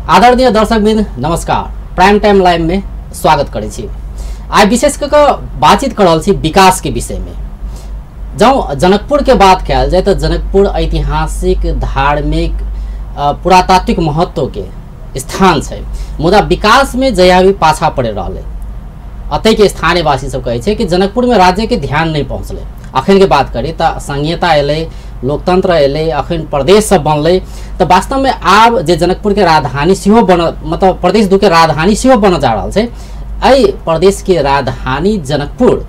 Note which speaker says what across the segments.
Speaker 1: आदरणीय दर्शकवृन्द नमस्कार। Prime time live में स्वागत करै छी। आइ विशेष कऽ कऽ बातचीत कर रहल छी विकास के विषय में। जँ जनकपुर के बात कयल जाय तऽ जनकपुर ऐतिहासिक, धार्मिक, पुरातात्विक महत्व के स्थान छै, मुदा विकास में जया भी पाछा पड़ि रहलै। अतै के स्थानीयवासी सब कहै छै कि जनकपुर में राज्य के ध्यान नहीं पहुँचलै। अखन के बात करी तऽ संघीयता एलै, लोकतंत्र एलै, अखन प्रदेश सब बनलै, तऽ वास्तव में आब जे जनकपुर के राजधानी सेहो बन, मतलब प्रदेश दू के राजधानी सेहो बनऽ जा रहल छै। एहि प्रदेश के राजधानी जनकपुर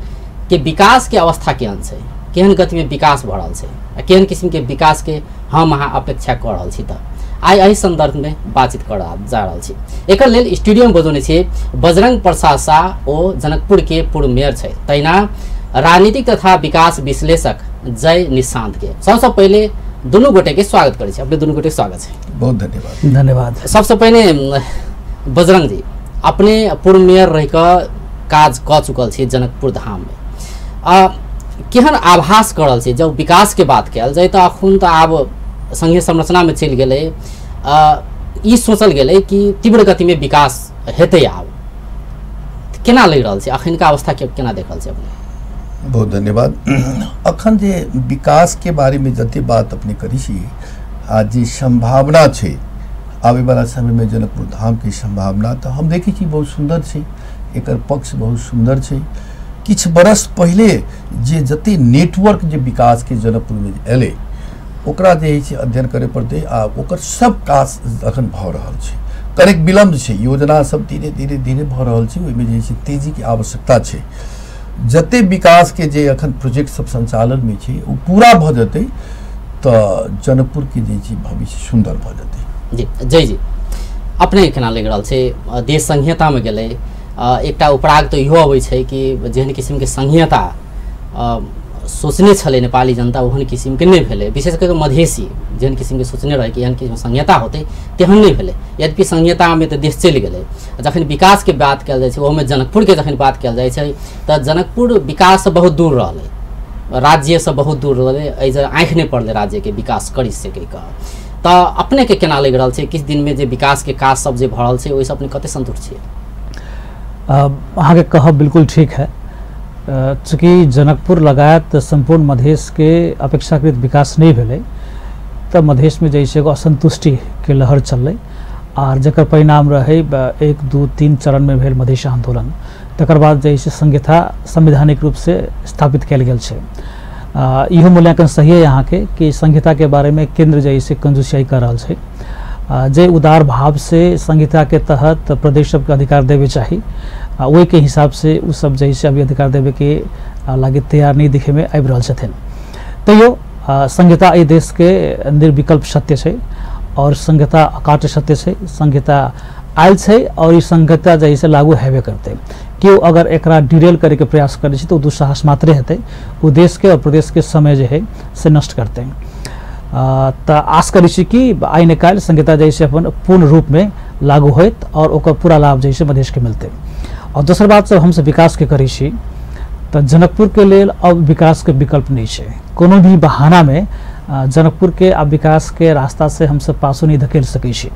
Speaker 1: के विकास के अवस्था केहन छै, केहन गति में विकास भऽ रहल छै आ केहन किस्म के विकास के हम अहाँ अपेक्षा कऽ रहल छी, तऽ आइ एहि सन्दर्भ में बातचीत कर जा रहल छी। एकर लेल स्टूडियो में बजौने छी बजरंग प्रसाद शाह, ओ जनकपुर के पूर्व मेयर छै, तहिना राजनीतिक तथा विकास विश्लेषक जय निशांत के। सबसँ पहिले दुनू गोटे के स्वागत करै छी। अपने दुनू गोटे के स्वागत छै।
Speaker 2: बहुत धन्यवाद।
Speaker 3: धन्यवाद।
Speaker 1: सबसँ पहिने बजरंग जी, अपने पूर्व मेयर रहि कऽ काज कऽ चुकल छी जनकपुर धाम में, केहन आभास कर रहल छी? जब विकास के बात कयल जाय तऽ अखन तऽ आब संघीय संरचना में चलि गेलै, ई सोचल गेलै कि तीव्र गति में विकास हेतै, आब केना लागि रहल छै अखनका अवस्था के, केना देख रहल छी अपने?
Speaker 2: बहुत धन्यवाद। अखन जे विकास के बारे में जते बात अपने करी छी आ जे संभावना छै आबे वाला समय में जनकपुर धाम के संभावना, तो हम देखै छी बहुत सुंदर छै, एकर पक्ष बहुत सुंदर छै। किछु बरस पहिले जे जते नेटवर्क जे विकास के जनकपुर में एलै ओकरा जे छै अध्ययन करे पड़तै आ ओकर सब काज अखन भऽ रहल छै। कनेक विलम्ब छै, योजना सब धीरे धीरे धीरे भऽ रहल छै, ओहिमे जे छै तेजी के आवश्यकता छै। जते विकास के जे अखन प्रोजेक्ट सब संचालन में छै ओ पूरा भऽ जेतै तऽ जनकपुर के जे छै भविष्य सुंदर भऽ जेतै।
Speaker 1: जी जय जी, अपने केना लागि रहल छै? देश संघीयता में गेलै, एकटा उपराग तऽ इहो अबै छै कि जेहन किस्मके संघीयता सोचने छलै नेपाली जनता ओहन किस्मके नहि भेलै। विशेष कऽ मधेसी जेहन किस्मके सोचने रहै कि एहन किस्मके संघीयता होतै तेहन नहि भेलै। यद्यपि संघीयतामे तऽ देश चलि गेलै। जखन विकासके बात कयल जाइ छै, ओहोमे जनकपुरके जखन बात कयल जाइ छै तऽ जनकपुर विकाससँ बहुत दूर रहलै, राज्यसँ बहुत दूर रहलै, एहि जे आँखि नहि पड़लै राज्यके विकास करि सकैके। तऽ अपनेके केना लागि रहल छै किछु दिनमे जे विकासके काज सब जे भऽ रहल छै ओहिसँ अपने कतेक सन्तुष्ट छियै?
Speaker 3: अहाँके कहब बिल्कुल ठीक है। चूँकि जनकपुर लगायत सम्पूर्ण मधेश के अपेक्षाकृत विकास नहीं भेलै तऽ मधेश में जैसे एगो असंतुष्टि के लहर चललै आर जकर परिणाम रहै 1 2 3 चरण में भेल मधेश आंदोलन। तकर बाद जैसे संहिता संवैधानिक रूप से स्थापित कयल गेल छै। इहो मूल्यांकन सही है यहाँ के कि संहिता के बारे में केंद्र जैसे कंजूसियाई कर रहल छै। जे उदार भाव से संहिता के तहत प्रदेश सबके अधिकार देवे चाही ओहि के हिसाब से उ सब जैसे अभी अधिकार देवे के लागे तैयार नहीं दिखे में आबि रहल छथिन। तैयो संहिता एहि देश के निर्विकल्प सत्य छै और संहिता अकाट्य सत्य छै। संहिता आयल छै और ई संहिता जैसे लागू हेबे करतै। केओ अगर एकरा डिरेल करैके प्रयास करै छै तऽ ओ दुस्साहस मात्रे हेतै, ओ देशके और प्रदेशके समय जे है से नष्ट करतै। तऽ आश करै छी कि आइ ने काल्हि संहिता जैसे अपन पूर्ण रूपमे लागू होयत और ओकर पूरा लाभ जैसे मधेशके मिलतै। और दोसर बात सब हमसब विकासके करै छी तऽ जनकपुरके लेल अब विकासके विकल्प नहीं छै। कोनो भी बहानामे जनकपुरके आब विकासके रास्ता से हमसब पाछू नहीं धकेल सकै छी।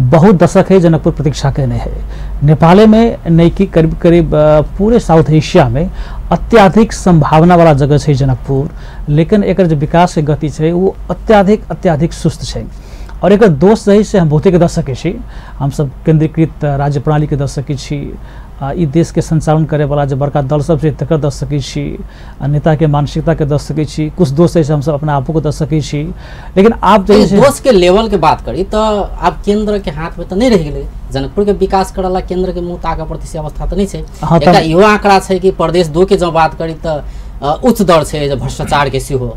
Speaker 3: बहुत दशक है जनकपुर प्रतीक्षा केने है। नेपाले में नहीं कि करीब करीब पूरे साउथ एशिया में अत्याधिक संभावना वाला जगह छै जनकपुर, लेकिन एकर जे विकास के गति छै वो अत्याधिक अत्याधिक सुस्त छै। और एकर दोष जे से हम बहुते के दऽ सकै छी। हमसब केंद्रीकृत राज्य प्रणाली के दऽ सकै छी, ई देश के संचालन करे वाला जे बड़का दल सब छै तकर दऽ सकै छी, नेता के मानसिकता के दऽ सकै छी, कुछ दोष है हमसब अपना आपो के दऽ सकै छी। लेकिन आब जे
Speaker 1: दोष के लेवल के बात करी तऽ आब केंद्र के हाथ में तऽ नहीं रहि गेलै। जनकपुर के विकास करला केंद्र के मुँह ताकऽ पड़तै से अवस्था तऽ नहीं छै। एकटा इहो आंकड़ा छै कि प्रदेश 2 के जँ बात करी तऽ उच्च दर छै जे भ्रष्टाचार के सेहो,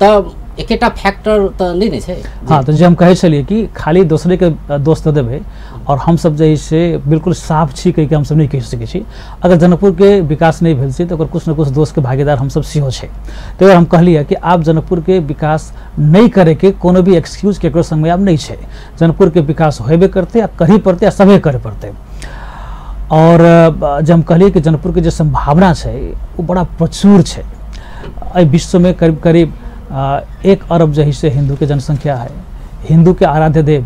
Speaker 1: तऽ एकेटा फैक्टर तऽ नहीं ने छै।
Speaker 3: हाँ, तो जे हम कहै छलियै कि खाली दोसरे के दोष दऽ देबै और हमसब जे से बिल्कुल साफ छी कहि के हमसब नहीं कहि सकै छी। अगर जनकपुर के विकास नहीं भेल छै तऽ ओकर कुछ न कुछ दोष के भागीदार हमसब सेहो छै। ताहि हम कहलियै कि आब जनकपुर के विकास नहीं करैके कोनो भी एक्सक्यूज केकरो संगमे आब नहीं छै। जनकपुर के विकास होबे करतै आ करही पड़तै आ सभे करे पड़तै। और जे हम कहलियै कि जनकपुर के जे संभावना छै ओ बड़ा प्रचुर छै। एहि विश्वमे करीब करीब 1 अरब जे है से हिंदू के जनसंख्या है। हिंदू के आराध्य देव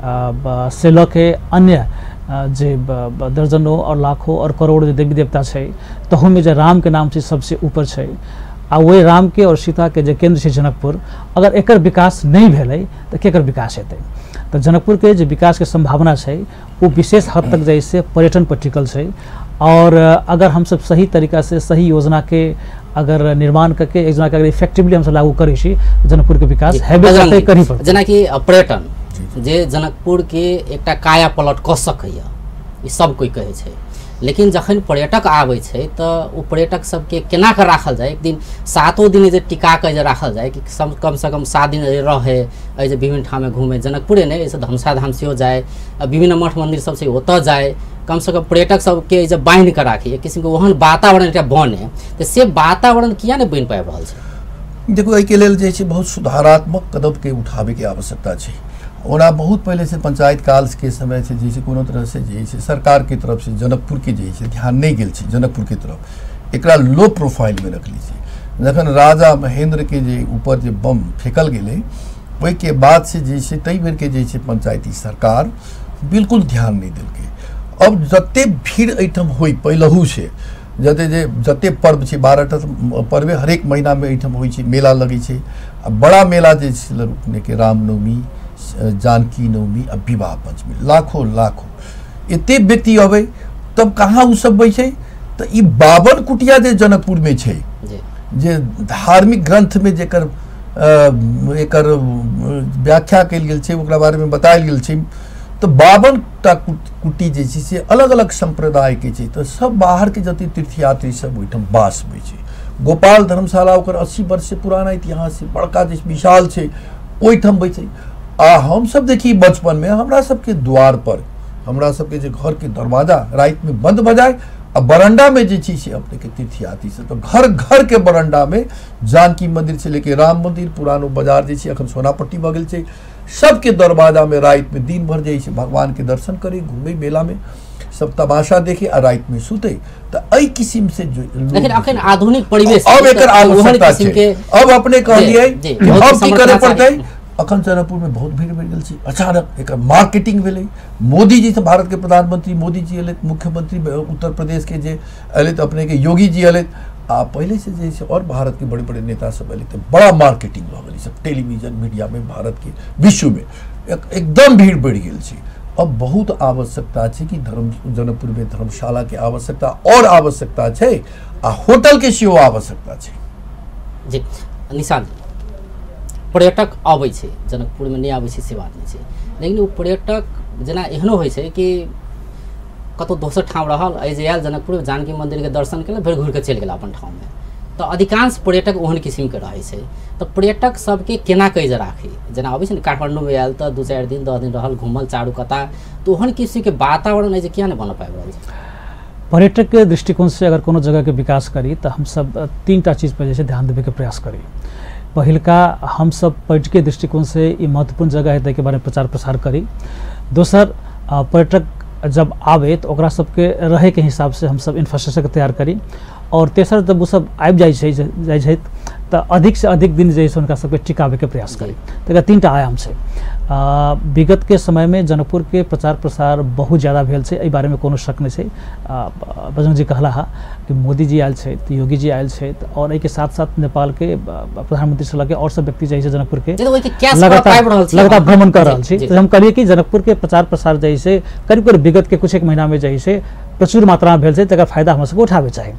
Speaker 3: से लऽ के अन्य जे दर्जनों और लाखों और करोड़ों जे देवी देवता छै तहूमे जे रामके नाम छै सबसे ऊपर छै। आ वही राम के और सीता के जे केंद्र छै जनकपुर, अगर एकर विकास नहीं भेलै तऽ केकर विकास हेतै? तऽ जनकपुर के जे विकास के संभावना छै वो विशेष हद तक जैसे पर्यटन पर टिकल छै। और अगर हम सब सही तरीका से सही योजना के अगर निर्माण करके योजना के अगर इफेक्टिवली हम सब लागू करै छी, जनकपुर के विकास हेबे करतै, करही पड़तै।
Speaker 1: जेनाकि पर्यटन जे जनकपुर के एकटा काया पलट कऽ सकैया, ई सब कोई कहै छै, लेकिन जखन पर्यटक आबै छै तऽ ओ पर्यटक सबके केना कऽ राखल जाय, एक दिन 7 दिन जे टिका के जे राखल जाय कि कम से कम 7 दिन रहे, एहि जे विभिन्न ठाममे घूमे, जनकपुरे नहि एहिसँ धनुषा धाम सेहो जाय, विभिन्न मठ मन्दिर सब छै ओतऽ जाय, कम से कम पर्यटक सबके जे बान्हि कऽ राखी, एक किसिमके ओहन वातावरण एकटा बने, तऽ से वातावरण किया नहि बनि पाबि रहल छै?
Speaker 2: देखू, एहिके लेल जे छै बहुत सुधारात्मक कदमके उठाबैके आवश्यकता छै। ओना बहुत पहले से पंचायत काल के समय से जैसे कोनो तरह से जे सरकार के तरफ से जनकपुर के जे ध्यान नहीं गेल छै, जनकपुर के तरफ एकरा लो प्रोफाइल में रखली छै। जखन राजा महेंद्र के जे ऊपर जे बम फेकल गेलै ओहिके बाद से जे तई बेर के जे पंचायती सरकार बिल्कुल ध्यान नहीं देलकै। अब जते भीड़ एहिठाम होइ पहिलहु से जते जे जते पर्व छै 12 टा पर्वे हरेक महीना में एहिठाम होइ छै, मेला लगै छै। आ बड़ा मेला जे अपने के रामनवमी, जानकी नवमी आ विवाह पंचमी, लाखों लाखों एते व्यक्ति अबै, तब कहाँ ओ सब बैसै? तऽ ई 52 कुटिया जे जनकपुर में छै, जे धार्मिक ग्रंथ में जेकर एकर व्याख्या कयल गेल छै, ओकरा बारे में बतायल गेल छै, तऽ 52 टा कुटी जे छै से अलग अलग सम्प्रदाय के छै, तऽ सब बाहर के जते तीर्थयात्री सब ओहिठाम वास होइ छै। गोपाल धर्मशाला ओकर 80 वर्ष से पुराना इतिहास छै, बड़का जे विशाल छै, ओहिठाम बैसै। आ हम सब देखी बचपन में हमरा सबके द्वार पर, हमरा सबके जे घर के दरवाजा राति में बंद भऽ जाय आ बरंडा में जे छै से अपने के तीर्थयात्री सब, तो घर घर के बरंडा में जानकी मंदिर से लेके राम मंदिर, पुरानो बाजार जे छै अखन सोनापट्टी भऽ गेल छै, सबके दरवाजा में राति में दिन भर जे छै भगवान के दर्शन करे, घूमे, मेला में सब तमाशा देखे आ राति में सुते। तऽ एहि किसिम से
Speaker 1: लेकिन अखन आधुनिक परिवेश
Speaker 2: अब एकर आवश्यकता छै। अब अपने कहलियै अब की करे पड़तै? अखन जनकपुर में बहुत भीड़ बढ़ि गेल छै, अचानक एकर मार्केटिंग भेलै। मोदी जी से भारत के प्रधानमंत्री मोदी जी अयलथि, मुख्यमंत्री उत्तर प्रदेश के जे अयलथि अपने के योगी जी अयलथि, आ पहले से जे और भारत के बड़े बड़े नेता सब अयलथि, तऽ बड़ा मार्केटिंग भऽ गेलै सब टेलीविजन मीडिया में भारत के विश्व में एकदम भीड़ बढ़ि गेल छै। अब बहुत आवश्यकता छै कि धर्म जनकपुर में धर्मशाला के आवश्यकता और आवश्यकता छै आ होटल के सेहो आवश्यकता छै।
Speaker 1: जी निशांत, पर्यटक अबै छै जनकपुर में, नहि आबै छै से बात नहि छै, लेकिन ओ पर्यटक जेना एहनो होइ छै कि कतहु दोसर ठाम रहल, एहि जे आयल जनकपुर जानकी मंदिर के दर्शन केलक, फेर घुरि कऽ चलि गेल अपन ठाममे, तऽ अधिकांश पर्यटक ओहन किसिमके रहै छै। तऽ पर्यटक सबके केना कहि जे राखी, जेना अबै छै ने काठमाण्डूमे आयल तऽ 2-4 दिन 10 दिन रहल, घूमल चारू कता, तऽ ओहन किसिमके वातावरण एहि जे किया नहि बन पाबि रहल छै?
Speaker 3: पर्यटक के दृष्टिकोण से अगर कोनो जगह के विकास करी तऽ हमसब 3 टा चीज पर जे छै ध्यान देबैके प्रयास करी। पहिलका, हमसब पर्यटकीय दृष्टिकोण से ई महत्वपूर्ण जगह है ताहिके बारे में प्रचार प्रसार करी। दोसर, पर्यटक जब आबे तो ओकरा सबके रहे के हिसाब से हमसब इंफ्रास्ट्रक्चर तैयार करी। और तेसर, जब वो सब आबि जाइ छै तऽ अधिक से अधिक दिन जे छै हुनका सबके टिकाबैके प्रयास करी। तऽ एकर 3 टा आयाम छै। विगत के समय में जनकपुर के प्रचार प्रसार बहुत ज़्यादा भेल छै, एहि बारे में कोनो शक नहीं छै। बजरंग जी कहला हा कि मोदी जी आयल छथि, योगी जी आयल छथि, और एहिके साथ साथ नेपाल के प्रधानमंत्री से लगे और सब व्यक्ति जे छै जनकपुर के लगातार भ्रमण कर रहल छी। तो हम कहलिए कि जनकपुर के प्रचार प्रसार जे छै करीब करीब विगत के कुछ एक महीना में जे छै प्रचुर मात्रा में भेल छै, तकर फायदा हमरा सबके उठाबे चाही।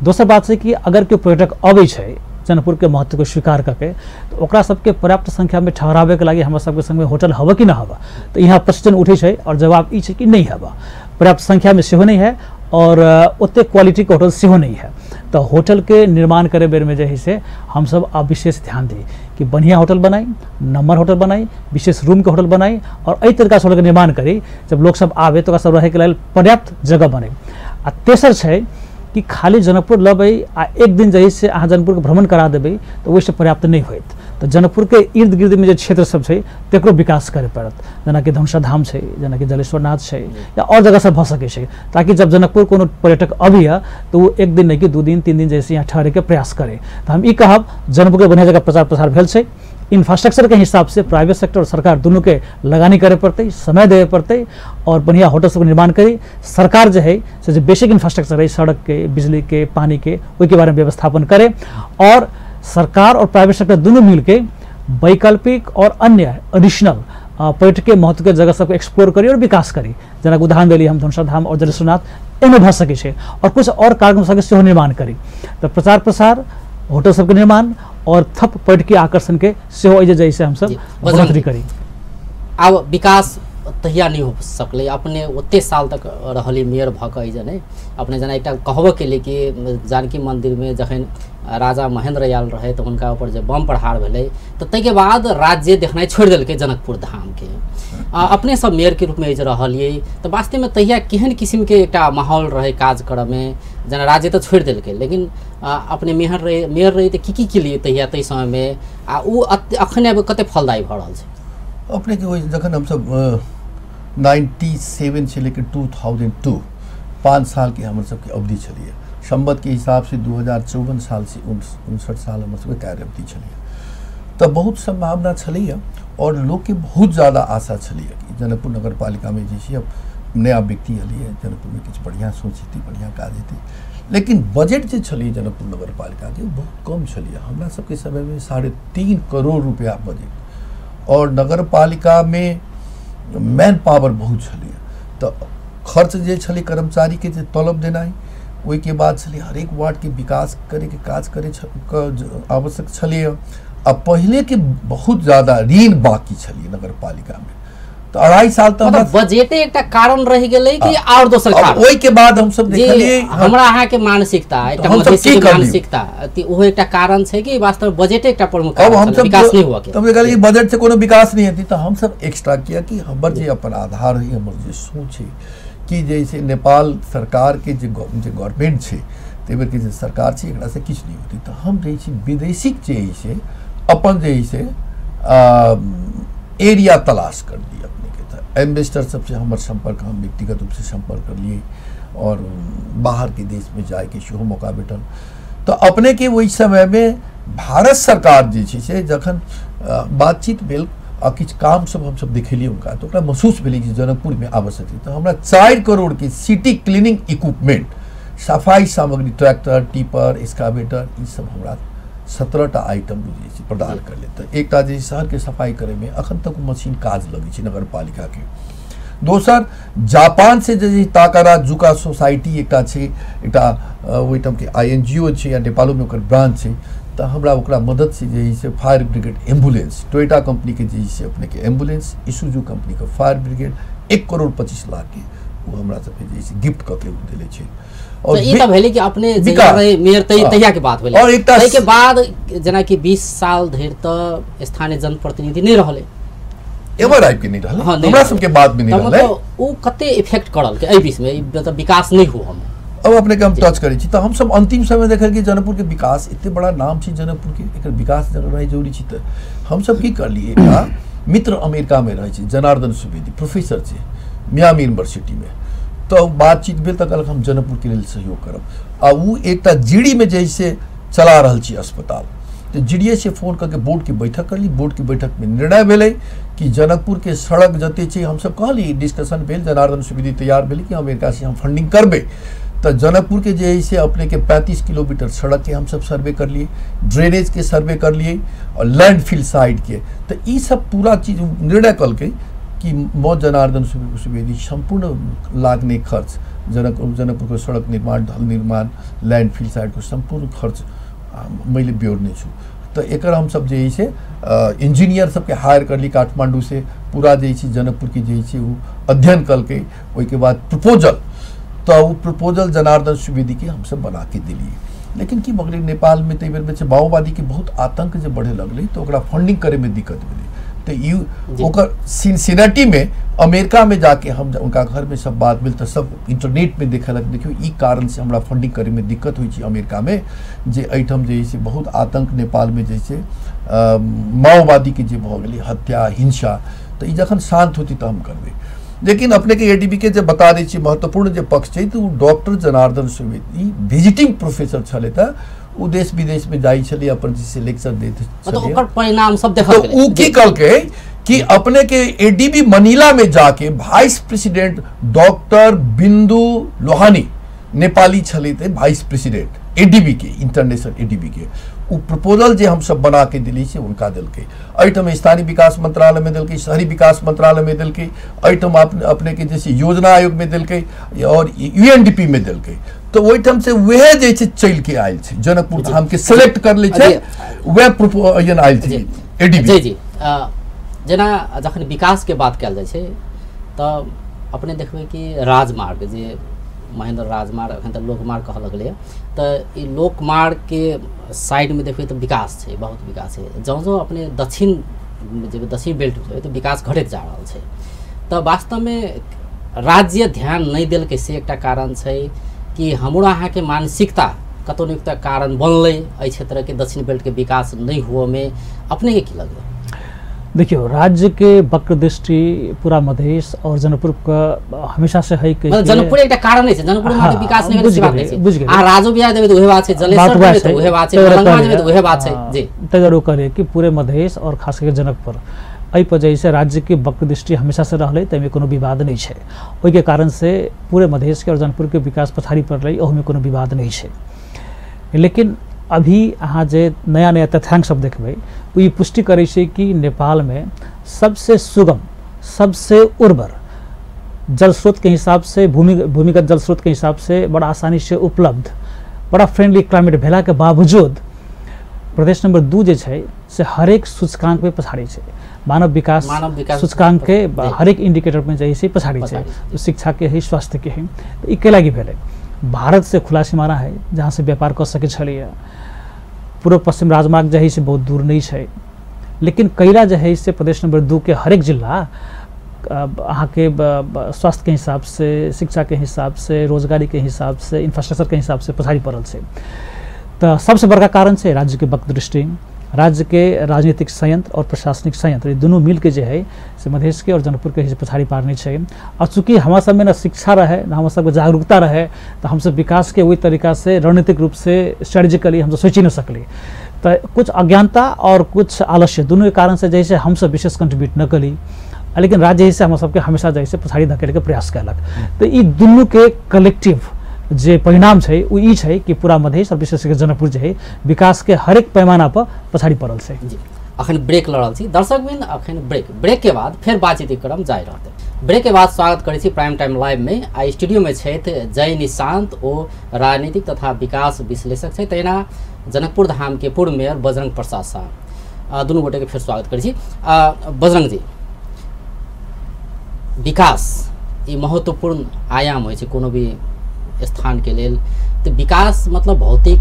Speaker 3: दोसर बात छै कि अगर केओ पर्यटक अबै छै जनकपुर के महत्व को स्वीकार करके, तो ओकरा सबके पर्याप्त संख्या में ठहरावे के लागि हमरा सबके संग होटल हवा कि न हवा, तो यहाँ प्रश्न उठे छै और जवाब ई छै कि नहीं हवा, पर्याप्त संख्या में सेहो नहीं है और ओते क्वालिटी के होटल सेहो नहीं है। तो होटल के निर्माण करे बेर में जे है से हम सब अब विशेष ध्यान दी कि बढ़िया होटल बनाई, नंबर होटल बनाई, विशेष रूम के होटल बनाई और एहि तरीका से होटल के निर्माण करी जब लोग सब आवे तो सब रहे के लेल पर्याप्त जगह बने। आ तेसर छै कि खाली जनकपुर लबै आ एक दिन जे से अहाँ जनकपुर के भ्रमण करा देबै तो ओहिसँ पर्याप्त नहीं होत। तो जनकपुर के इर्द गिर्द में जे क्षेत्र सब छै तकरो विकास करे पड़त, जेनाकि धनुषा धाम छै, जेनाकि जलेश्वरनाथ छै, या और जगह सब भऽ सकै छै, ताकि जब जनकपुर कोनो पर्यटक अबैया तो वो एक दिन नहीं कि 2 दिन 3 दिन जैसे यहाँ ठहरे के प्रयास करे। तो हम ई कहब जनकपुर के बढ़िया जगह प्रचार प्रसार भेल छै, इंफ्रास्ट्रक्चर के हिसाब से प्राइवेट सेक्टर और सरकार दोनों के लगानी करे पड़तै, समय देवे पड़तै और बढ़िया होटल सबके निर्माण करी। सरकार जे है से जे बेसिक इंफ्रास्ट्रक्चर है सड़क के, बिजली के, पानी के, ओहिके बारे में व्यवस्थापन करे और सरकार और प्राइवेट सेक्टर दोनों मिलके वैकल्पिक और अन्य एडिशनल पर्यटकीय महत्व के जगह सबके एक्सप्लोर करी और विकास करी। जेना उदाहरण देली हम धनुषा धाम और जलेश्वरनाथ एहिमे भऽ सकै छै और कुछ और कार्यक्रम सबके सेहो निर्माण करी। तऽ प्रचार प्रसार, होटल सबके निर्माण और थप पर्यटकीय आकर्षण के सेहो एहि जे से हमसब बढ़ोतरी करी।
Speaker 1: आब विकास तहिया नहीं हो सकलै, अपने ओते साल तक रहली मेयर भऽ कऽ एहि नहि अपने जेना एकटा कहबो केली कि जानकी मन्दिरमे जखन राजा महेंद्र आयल रहे तऽ हुनका ऊपर जे बम प्रहार भेलै तऽ ताहिके बाद राज्य देखनाइ छोड़ि देलकै जनकपुर धामके। अपने सब मेयरके रूपमे जे रहलियै तऽ वास्तवमे तहिया केहन किसिमके एकटा माहौल रहे काज करऽमे? जेना राज्य तऽ छोड़ि देलकै लेकिन अपने मेयर रही तऽ की की केलियै तहिया ताहि समयमे आ ओ अखन आब कते फलदायी भऽ रहल छै?
Speaker 2: अपने के ओहि जखन हमसब 97 से लेकर 2002 5 साल के हमर सबके अवधि छलियै। संवत के हिसाब से 2054 साल से 59 साल हमर सबके कार्य अवधि छलियै। तऽ बहुत संभावना छलैया और लोग के बहुत ज़्यादा आशा छलैया कि जनकपुर नगर पालिका में जे छै अब नया व्यक्ति एलियै, जनकपुर में किछु बढ़िआँ सोच हेतै, बढ़िआँ काज हेतै। लेकिन बजट जे छलै जनकपुर नगर पालिका के बहुत कम छलैया। हमरा सबके समयमे 3.5 करोड़ रुपया बजट और नगर पालिका में मैन पावर बहुत छलैया। तऽ खर्च जे छलै कर्मचारी के जे तलब देनाइ, ओहिके बाद छलै हरेक वार्डके विकास करैके काज करै आवश्यक छलैया। आ पहिले के बहुत ज़्यादा ऋण बाकी छलै नगर पालिका में तऽ 2.5 साल तक
Speaker 1: मतलब बजटे एकटा कारण रहि गेलै कि और दोसर कारण?
Speaker 2: ओहिके बाद हमसब देखलियै
Speaker 1: हमरा अहाँ के मानसिकता एकटा मधेसी के मानसिकता ओहो एकटा कारण छै कि वास्तव में बजटे एकटा प्रमुख कारण छै विकास नहीं हुआ के।
Speaker 2: तब देखलियै बजट से कोनो विकास नहीं हेतै तऽ हमसब एक्स्ट्रा किया कि हमर जे अपन आधार है, हमर जे सोच है कि जैसे नेपाल सरकार के जे गवर्नमेंट छै ताहि बेरके जे सरकार छै एकरा से किछु नहीं होतै। तऽ हम जे छै विदेशीक जे छै अपन जे छै एरिया तलाश कर दिए अपने के। तऽ एम्बेसडर सबसे हमर संपर्क, हम व्यक्तिगत रूप से संपर्क कर लिए और बाहर के देश में जाके सेहो मौका भेटल। तऽ अपने के ओहि समयमे भारत सरकार जे छै से जखन बातचीत भेल आ किछु काम सब हमसब देखेलियै हुनका तऽ ओकरा महसूस भेलै कि जनकपुरमे आवश्यक छै। तऽ हमरा 4 करोड़ के सिटी क्लीनिंग इक्विपमेंट, सफाई सामग्री, ट्रैक्टर, टिपर, एक्सकावेटर, ई सब हमरा 17टा आइटम बुझै छै प्रदान करले। तऽ एकटा जे शहरके सफाई करैमे अखन तक मशीन काज लगै छै नगर पालिकाके। दोसर जापान से जे ताकारा जुका सोसाइटी एकटा छै, एकटा ओहिठामके INGO छै या नेपालोमे ओकर ब्रांच छै, तऽ हमरा ओकरा मदद से जे छै fire brigade ambulance, Toyota company के जे छै अपने के एम्बुलेंस, इसुजू कंपनी के फायर ब्रिगेड 1 करोड़ 25 लाख के वो हमरा सबके जे छै गिफ्ट कऽ के देले छै।
Speaker 1: और ई तऽ भेलै कि अपने मेयर तहिया के बात भेलै। और ताहिके बाद जेना कि 20 साल धरि तऽ स्थानीय जनप्रतिनिधि नहि रहलै,
Speaker 2: एवर आबि के नहि रहलै, हमरा सबके बाद में नहि रहलै।
Speaker 1: ओ कते इफेक्ट करल के एहि बीच में मतलब विकास नहि हुआ?
Speaker 2: अब अपने के हम टच करै छी तऽ हमसब अंतिम समय देखल कि जनकपुर के विकास एते बड़ा नाम छै जनकपुर के, एकर विकास करनाइ जरूरी छै। तऽ हमसब की करलियै, एकटा मित्र अमेरिका में रहै छै जनार्दन सुवेदी, प्रोफेसर छै मियामी यूनिवर्सिटी में, तऽ बातचीत भेल तऽ कहलक हम जनकपुर के लेल सहयोग करब। आ ओ एकटा जीडी में जैसे चला रहल छी अस्पताल, तऽ जीडीए से फोन करके बोर्ड के बैठक करली। बोर्ड के बैठक में निर्णय भेलै कि जनकपुर के सड़क जते छै, हमसब कहली डिस्कशन भेल, जनार्दन सुवेदी तैयार भेलै कि अमेरिका से हम फंडिंग करबै। तऽ जनकपुर के जे है से अपने के 35 किलोमीटर सड़क के हमसब सर्वे कर लिए, ड्रेनेज के सर्वे कर लिए और लैंडफिल साइड के। तऽ ई सब पूरा चीज निर्णय कलकै कि म जनार्दन सुवेदी सम्पूर्ण लाग्ने खर्च जनकपुर को सड़क निर्माण, ढल निर्माण, लैंडफिल साइड को सम्पूर्ण खर्च मैले बेहोर्ने छु। तऽ एकर हमसब जे है से इंजीनियर सबके हायर करली काठमांडू से, पूरा जे छै जनकपुर के जे छै ओ अध्ययन कलकै। ओहिके बाद प्रपोजल, तऽ ओ प्रपोजल जनार्दन सुवेदी के हमसब बना के देलियै। लेकिन की भऽ गेलै नेपाल में ताहि बेरमे छै माओवादी के बहुत आतंक जे बढ़े लगलै तऽ ओकरा फंडिंग करैमे दिक्कत भेलै। तऽ ई ओकर सिनसिनेटी में अमेरिका में जाके हम उनका घर में सब बात भेल तऽ सब इंटरनेट में देखलक, देखियौ ई कारण से हमरा फंडिंग करे में दिक्कत होइ छै अमेरिका में, जे एहिठाम जे छै बहुत आतंक नेपाल में जे छै माओवादी के जे भऽ गेलै हत्या हिंसा, तऽ ई जखन शान्त होतै तऽ हम करबै। लेकिन अपने के एडीबी के जे बता दै छी महत्वपूर्ण जे पक्ष छै तऽ ओ doctor Janardan Subedi visiting professor छलै, तऽ ओ देश विदेश में जाइ छलै अपन जे लेक्चर दैत
Speaker 1: छलै, ओकर परिणाम सब देखल गेलै।
Speaker 2: तो उ की कहलकै कि अपने के एडीबी मनीला में जाके vice president doctor Bindu Lohani Nepali छलै थे वाइस प्रेसिडेंट एडीबी के, इंटरनेशनल एडीबी के, उ प्रपोजल जे हम सब बना के दिली से उनका देलकै। एहिठाम स्थानीय विकास मंत्रालय में देलकै, शहरी विकास मंत्रालय में देलकै, एहिठाम अपने के जैसे योजना आयोग में देलकै और यूएनडीपी में देलकै। तो ओहिठाम से वह जे छै चलि के आयल छै जनकपुर धाम के सेलेक्ट कर लै छै, वह प्रपोजल आयल छै एडीबी।
Speaker 1: जी जी, जेना जखन विकास के बात कयल जाइ छै तऽ अपने देखबै कि राजमार्ग जे महेंद्र राजमार्ग अखन तऽ लोकमार्ग कहऽ लगलैए, तऽ ई लोकमार्गके साइडमे देखबै तऽ विकास छै, बहुत विकास छै। जँ जँ अपने दक्षिण जेबै, दक्षिण बेल्ट जेबै तऽ विकास घटैत जा रहल छै। तऽ वास्तवमे राज्य ध्यान नहि देलकै से एकटा कारण छै कि हमरो अहाँके मानसिकता कतौ ने कतौ कारण बनलै एहि क्षेत्रके दक्षिण बेल्टके विकास नहि हुअमे। अपनेके की लगलै?
Speaker 3: देखियो, राज्य के वक्र दृष्टि पूरा मधेश और जनकपुर का हमेशा से है कि
Speaker 1: जनकपुर एकटा कारण नै छै, जनकपुर में विकास नै भेल बात नै छै। आ राजो बिहार देबै त उहे बात छै, जलेसर देबै त उहे बात छै, मलंगवा देबै त उहे बात छै। जी,
Speaker 3: तै कहलियै कि पूरे मधेश और खास करके जनकपुर एहि पर जे राज्य के वक्र दृष्टि हमेशा से रहलै, ताहिमे कोनो विवाद नहीं छै। ओहिके कारण से पूरे मधेश के और जनकपुर के विकास पछाड़ी पड़लै, ओहिमे कोनो विवाद नहीं छै। लेकिन अभी अहाँ जे नया नया तथ्यांक सब देखबै ओ ई पुष्टि करै छै कि नेपालमे सबसे सुगम, सबसे उर्वर जल स्रोत के हिसाब से, भूमिगत जल स्रोत के हिसाब से बड़ा आसानी से उपलब्ध, बड़ा फ्रेंडली क्लाइमेट भेला के बावजूद प्रदेश नंबर 2 जे छै से हरेक सूचकांक में पछाड़ी छै। मानव विकास सूचकांक के हरेक इंडिकेटर में जे छै पछाड़ी छै, शिक्षा के है, स्वास्थ्य के है। तऽ ई कैलागी भेलै? भारत से खुला सीमाना है जहाँ से व्यापार कऽ सकै छलैए, पूर्व पश्चिम राजमार्ग जे है से बहुत दूर नहीं छै, लेकिन कैला जे है से प्रदेश नंबर 2 के हरेक जिला अहाँके स्वास्थ्य के हिसाब से, शिक्षा के हिसाब से, रोजगारी के हिसाब से, इंफ्रास्ट्रक्चर के हिसाब से पछाड़ी पड़ल छै। तऽ सबसे बड़का कारण छै राज्य के वक्र दृष्टि, राज्य के राजनीतिक संयंत्र और प्रशासनिक संयंत्र, ये दुनू मिलके जे है से मधेश के और जनकपुर के पछाड़ी पारने छै। और चूँकि हमरा सबमे न शिक्षा रहे न हमरा सबके जागरूकता रहे, तो हमसब विकास के ओहि तरीका से रणनीतिक रूप से स्ट्रेटेजिकली हमसब सोचि नहीं सकली। तो कुछ अज्ञानता और कुछ आलस्य दुनू के कारण से जैसे हमसब विशेष कंट्रीब्यूट न करी, लेकिन राज्य से हमरा सबके हमेशा जैसे पछाड़ी धकेलके प्रयास कयलक। तो ई दुनू के कलेक्टिव जे परिणाम छै ओ ई छै कि पूरा मधेश और विशेष करके जनकपुर जे है विकास के हरेक पैमाना पर पछाड़ी पड़ल छै।
Speaker 1: जी, अखन ब्रेक ल रहल छी दर्शकबिन, अखन ब्रेक के बाद फेर बातचीत क्रम जारी रहतै। ब्रेक के बाद स्वागत करै छी प्राइम टाइम लाइव में। आ स्टूडियो में छथि जय निशांत, ओ राजनीतिक तथा विकास विश्लेषक छै, तहिना जनकपुर धाम के पूर्व मेयर बजरंग प्रसाद शाह। दुनू गोटे के फेर स्वागत करै छी। बजरंग जी, विकास ई महत्वपूर्ण आयाम होइ छै कोनो भी स्थान के लेल। तो विकास मतलब भौतिक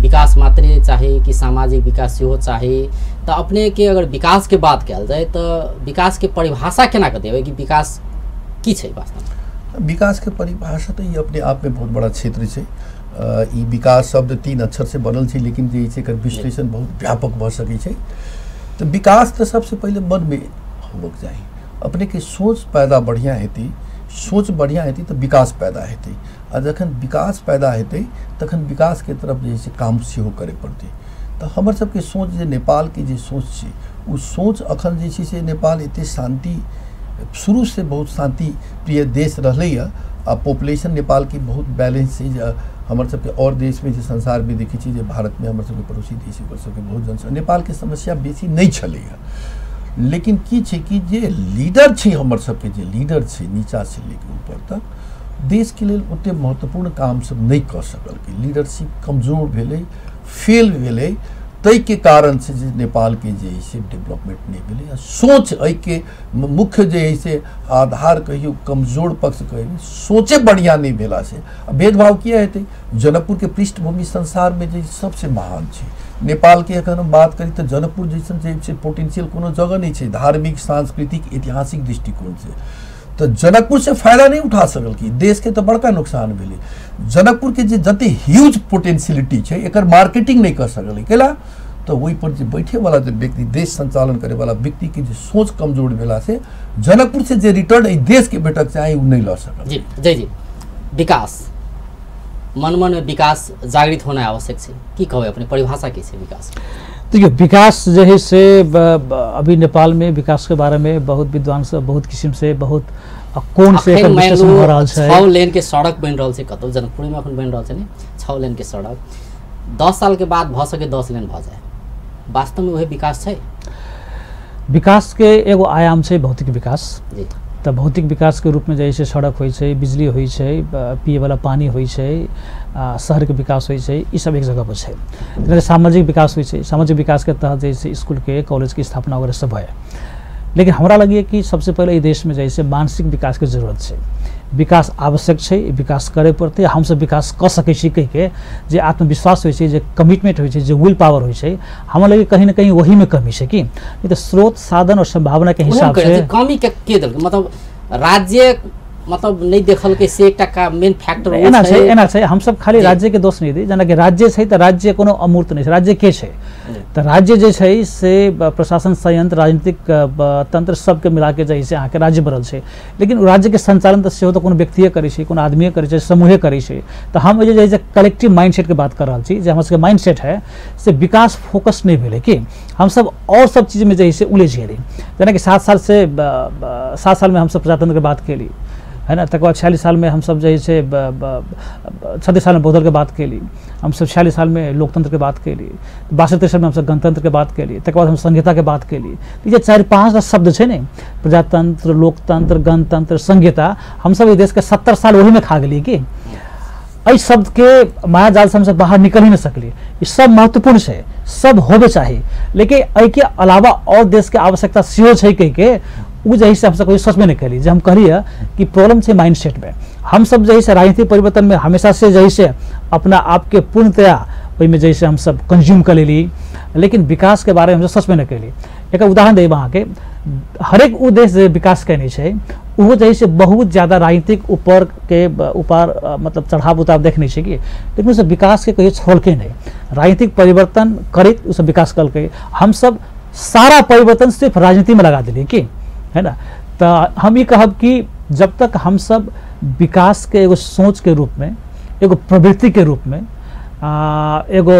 Speaker 1: विकास मात्रे चाही कि सामाजिक विकास सेहो चाही? तो अपने के अगर विकास के बात कयल जाय तो विकास के परिभाषा केना के देबै कि विकास की छै वास्तवमे?
Speaker 2: विकास के परिभाषा तो ये अपने आप में बहुत बड़ा क्षेत्र छै। ई विकास शब्द 3 अक्षर से बनल छै, लेकिन जे छै एकर विश्लेषण बहुत व्यापक भऽ सकै छै। तो विकास तो सबसे पहिले मन में होबक चाही, अपने के सोच पैदा बढ़िया हेतै, सोच बढ़िया हेतै तो विकास पैदा हेतै, आ जखन विकास पैदा हेतै तखन विकास के तरफ जे छै काम सेहो करे पड़तै। तो हमर सबके सोच जे नेपाल के जे सोच छै ओ सोच अखन जे छै से नेपाल एते शांति शुरू से बहुत शांति प्रिय देश रहलैए, आ पॉपुलेशन नेपाल के बहुत बैलेंस छै। जे हमर सबके और देश में जे संसार में देखै छी जे भारत में हमर सबके पड़ोसी देश ओकर सबके बहुत जनसंख्या, नेपाल के समस्या बेसी नहीं छलैए। लेकिन की छै कि जे लीडर छै हमर सबके, जे लीडर छै नीचा से लेके ऊपर तक, देश के लेल ओते महत्वपूर्ण काम सब नहीं कऽ सकलकै, लीडरशिप कमजोर भेलै, फेल भेलै, ताहिके कारण से जे नेपालके जे है से डेवलपमेंट नहीं भेलै। आ सोच एहिके मुख्य जे है से आधार कहियौ, कमजोर पक्ष कहियौ, सोचे बढ़िया नहीं भेला से भेदभाव किया हेतै। जनकपुरके पृष्ठभूमि संसारमे जे सबसे महान छै, नेपालके अगर हम बात करी तऽ जनकपुर जैसन जे छै पोटेंशियल कोनो जगह नहीं छै धार्मिक, सांस्कृतिक, ऐतिहासिक दृष्टिकोण से। तो जनकपुर से फायदा नहीं उठा सकल कि देश के तो बड़का नुकसान भेलै। जनकपुर के जे जते ह्यूज पोटेंशियलिटी छै एकर मार्केटिंग नहीं कर सकल केला, तो वही पर जे बैठे वाला जे व्यक्ति, देश संचालन करे वाला व्यक्ति के जे सोच कमजोर भेला से जनकपुर से जे रिटर्न एहि देश के भेटक चाही ओ नहीं लऽ सकल।
Speaker 1: जी जय जी, विकास मन मन में विकास जागृत होना आवश्यक छै। की कहबै अपने परिभाषा की छै विकास?
Speaker 3: देखियौ विकास जे है से अभी नेपाल में विकास के बारे में बहुत विद्वान सब बहुत किसिम से बहुत कोण से एकर विश्लेषण हो रहल छै।
Speaker 1: 6 लेन के सड़क बनि रहल छै कतौ जनकपुर में अखन बनि रहल छै ने 6 लेन के सड़क, 10 साल के बाद भऽ सके 10 लेन भऽ जाए, वास्तव में वही विकास छै?
Speaker 3: विकास के एगो आयाम छै भौतिक विकास। तऽ भौतिक विकास के रूप में जैसे सड़क होइ छै, बिजली होइ छै, पिए वाला पानी होइ छै, शहर के विकास होइ छै, ई सब एक जगह पर छै। सामाजिक विकास होइ छै, सामाजिक विकास के तहत जैसे स्कूल के कॉलेज के स्थापना वगैरह सब है। लेकिन हमरा लगे कि सबसे पहले ई देश में जैसे मानसिक विकास के जरूरत छै, विकास आवश्यक छै, विकास करे पड़तै, हमसब विकास कऽ सकै छी कहि के जे आत्मविश्वास होइ छै, जे कमिटमेंट होइ छै, जे will power होइ छै, हमरा लगे कहीं ना कहीं वही में कमी छै कि नहीं तऽ स्रोत साधन और संभावना के हिसाब से
Speaker 1: कमी के देलकै, मतलब राज्य मतलब नहीं देखलकै से एकटा मेन फैक्टर
Speaker 3: एना छै। एना छै हमसब खाली राज्य के दोष नहीं दी, जेनाकि राज्य छै तऽ राज्य कोनो अमूर्त नहीं छै, राज्य के छै तऽ राज्य जे छै से प्रशासन संयंत्र राजनीतिक तंत्र सबके मिलाके जे से अहाँके राज्य बनल छै। लेकिन राज्य के संचालन तऽ सेहो तऽ कोनो व्यक्तिए करै छै, कोनो आदमीए करै छै, समूहे करै छै। तऽ हम जे छै कलेक्टिव माइंडसेट के बात कर रहल छी, जे हमर सबके माइंडसेट है से विकास फोकस नहीं भेलै कि हमसब और सब चीजमे जे से उलझि गेली। जेनाकि 7 साल से 7 सालमे हमसब प्रजातंत्रके बात केली है ना, तकर बाद 46 साल में हमसब जे से 36 साल में बहुदल के बात केली, हमसब 46 साल में लोकतंत्र के बात केली, 62 साल में हमसब गणतंत्र के बात केली, तकर बाद हम संहिता के बात केली। जे 4-5 शब्द छै ने, प्रजातंत्र, लोकतंत्र, गणतंत्र, संहिता, हमसब एहि देश के 70 साल ओहिमे खा गेलियै कि एहि शब्द के माया जाल से हमसब बाहर निकल ही नहीं सकलियै। ई सब महत्वपूर्ण छै, सब होबे चाही, लेकिन एहिके अलावा और देश के आवश्यकता सेहो छै कहि के उ जे से हमसब कहियो सोचबे नहीं करी। जे हम कहलियै कि प्रॉब्लम छै माइंडसेट में, हमसब जे से राजनीतिक परिवर्तन में हमेशा से जे से अपना आपके पूर्णतया ओहिमे जे से हमसब कंज्यूम कर लेली, लेकिन विकास के बारे में हमसब सोचबे नहीं करी। एक उदाहरण देब अहाँके, हरेक उ देश जे विकास केने छै ओहो जे से बहुत ज़्यादा राजनीतिक ऊपर के ऊपर मतलब चढ़ाव उतार देखने छै कि, लेकिन ओसब विकास के कहियो छोड़लकै नहीं, राजनीतिक परिवर्तन करैत ओसब विकास कलकै। हमसब सारा परिवर्तन सिर्फ राजनीति में लगा देलियै कि है ना। तो हम ये कहब कि जब तक हम सब विकास के एगो सोच के रूप में, एगो प्रवृत्ति के रूप में, एगो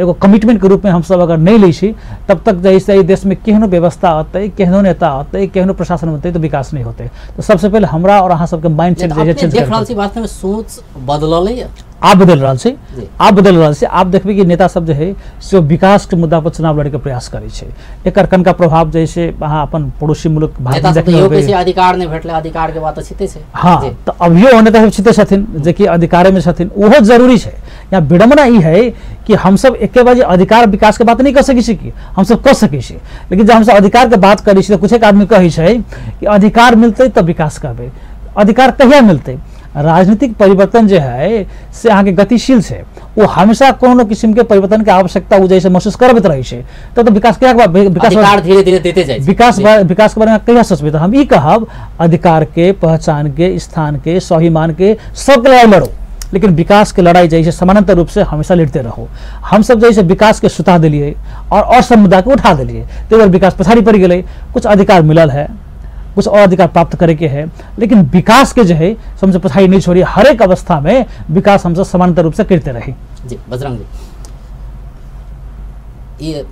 Speaker 3: एगो कमिटमेंट के रूप में हम सब अगर नहीं लै छी, तब तक जैसे देश में केहनो व्यवस्था अतै, केहनो नेता अतै, केहनो प्रशासन होतै तो विकास नहीं होतै। तो सबसे पहले हमरा और अहाँ सबके माइंडसेट जे चेंज
Speaker 1: देख रहल छी, वास्तव में सोच बदललै,
Speaker 3: आब बदल रहल छै, आब बदल रहल छै। आब देखबै कि नेता सब जे है से विकास के मुद्दा पर चुनाव लड़े के प्रयास करै छै। एकर कनका प्रभाव जैसे अहाँ अपन पड़ोसी मुल्क भारत
Speaker 1: देखियौ, अधिकार नहि भेटलै, अधिकार के बात छिते छै।
Speaker 3: हाँ, तऽ अभियो नेता सब छिते छथिन जे कि अधिकारे में छथिन, ओहो जरूरी छै। यहाँ विडम्बना ई है कि हमसब एके बाजी अधिकार विकास के बात नहीं कर सकै छी कि हमसब कऽ सकै छी, लेकिन जब हमसब अधिकार के बात करै छी तऽ कुछ एक आदमी कहै छै कि अधिकार मिलतै तऽ विकास करबै। अधिकार कहिया मिलतै? राजनीतिक परिवर्तन जे है से अहाँके गतिशील छै, ओ हमेशा कोनो किस्म के परिवर्तन के आवश्यकता ओ जैसे महसूस करबैत रहै छै, तब तऽ विकास कहिया
Speaker 1: विकास धीरे धीरे देते जाइ,
Speaker 3: विकास विकास के बारे में कहिया सोचबै? तऽ हम ई कहब अधिकार के, पहचान के, स्थान के, स्वाभिमान के, सबके लड़ाई लड़ो, लेकिन विकास के लड़ाई जैसे समानांतर रूप से हमेशा लड़ते रहो। हम सब जैसे विकास के सुता दिलियै और सब मुद्दा के उठा दिलियै, ताहि दुआरे विकास पछाड़ी पड़ि गेलै। कुछ अधिकार मिलल है, कुछ और अधिकार प्राप्त करे के है, लेकिन विकास के जो है हमसे पछाड़ी नहीं छोड़ी, हरेक अवस्था में विकास हमसे समानांतर रूप से करते रही।
Speaker 1: जी बजरंग जी, ये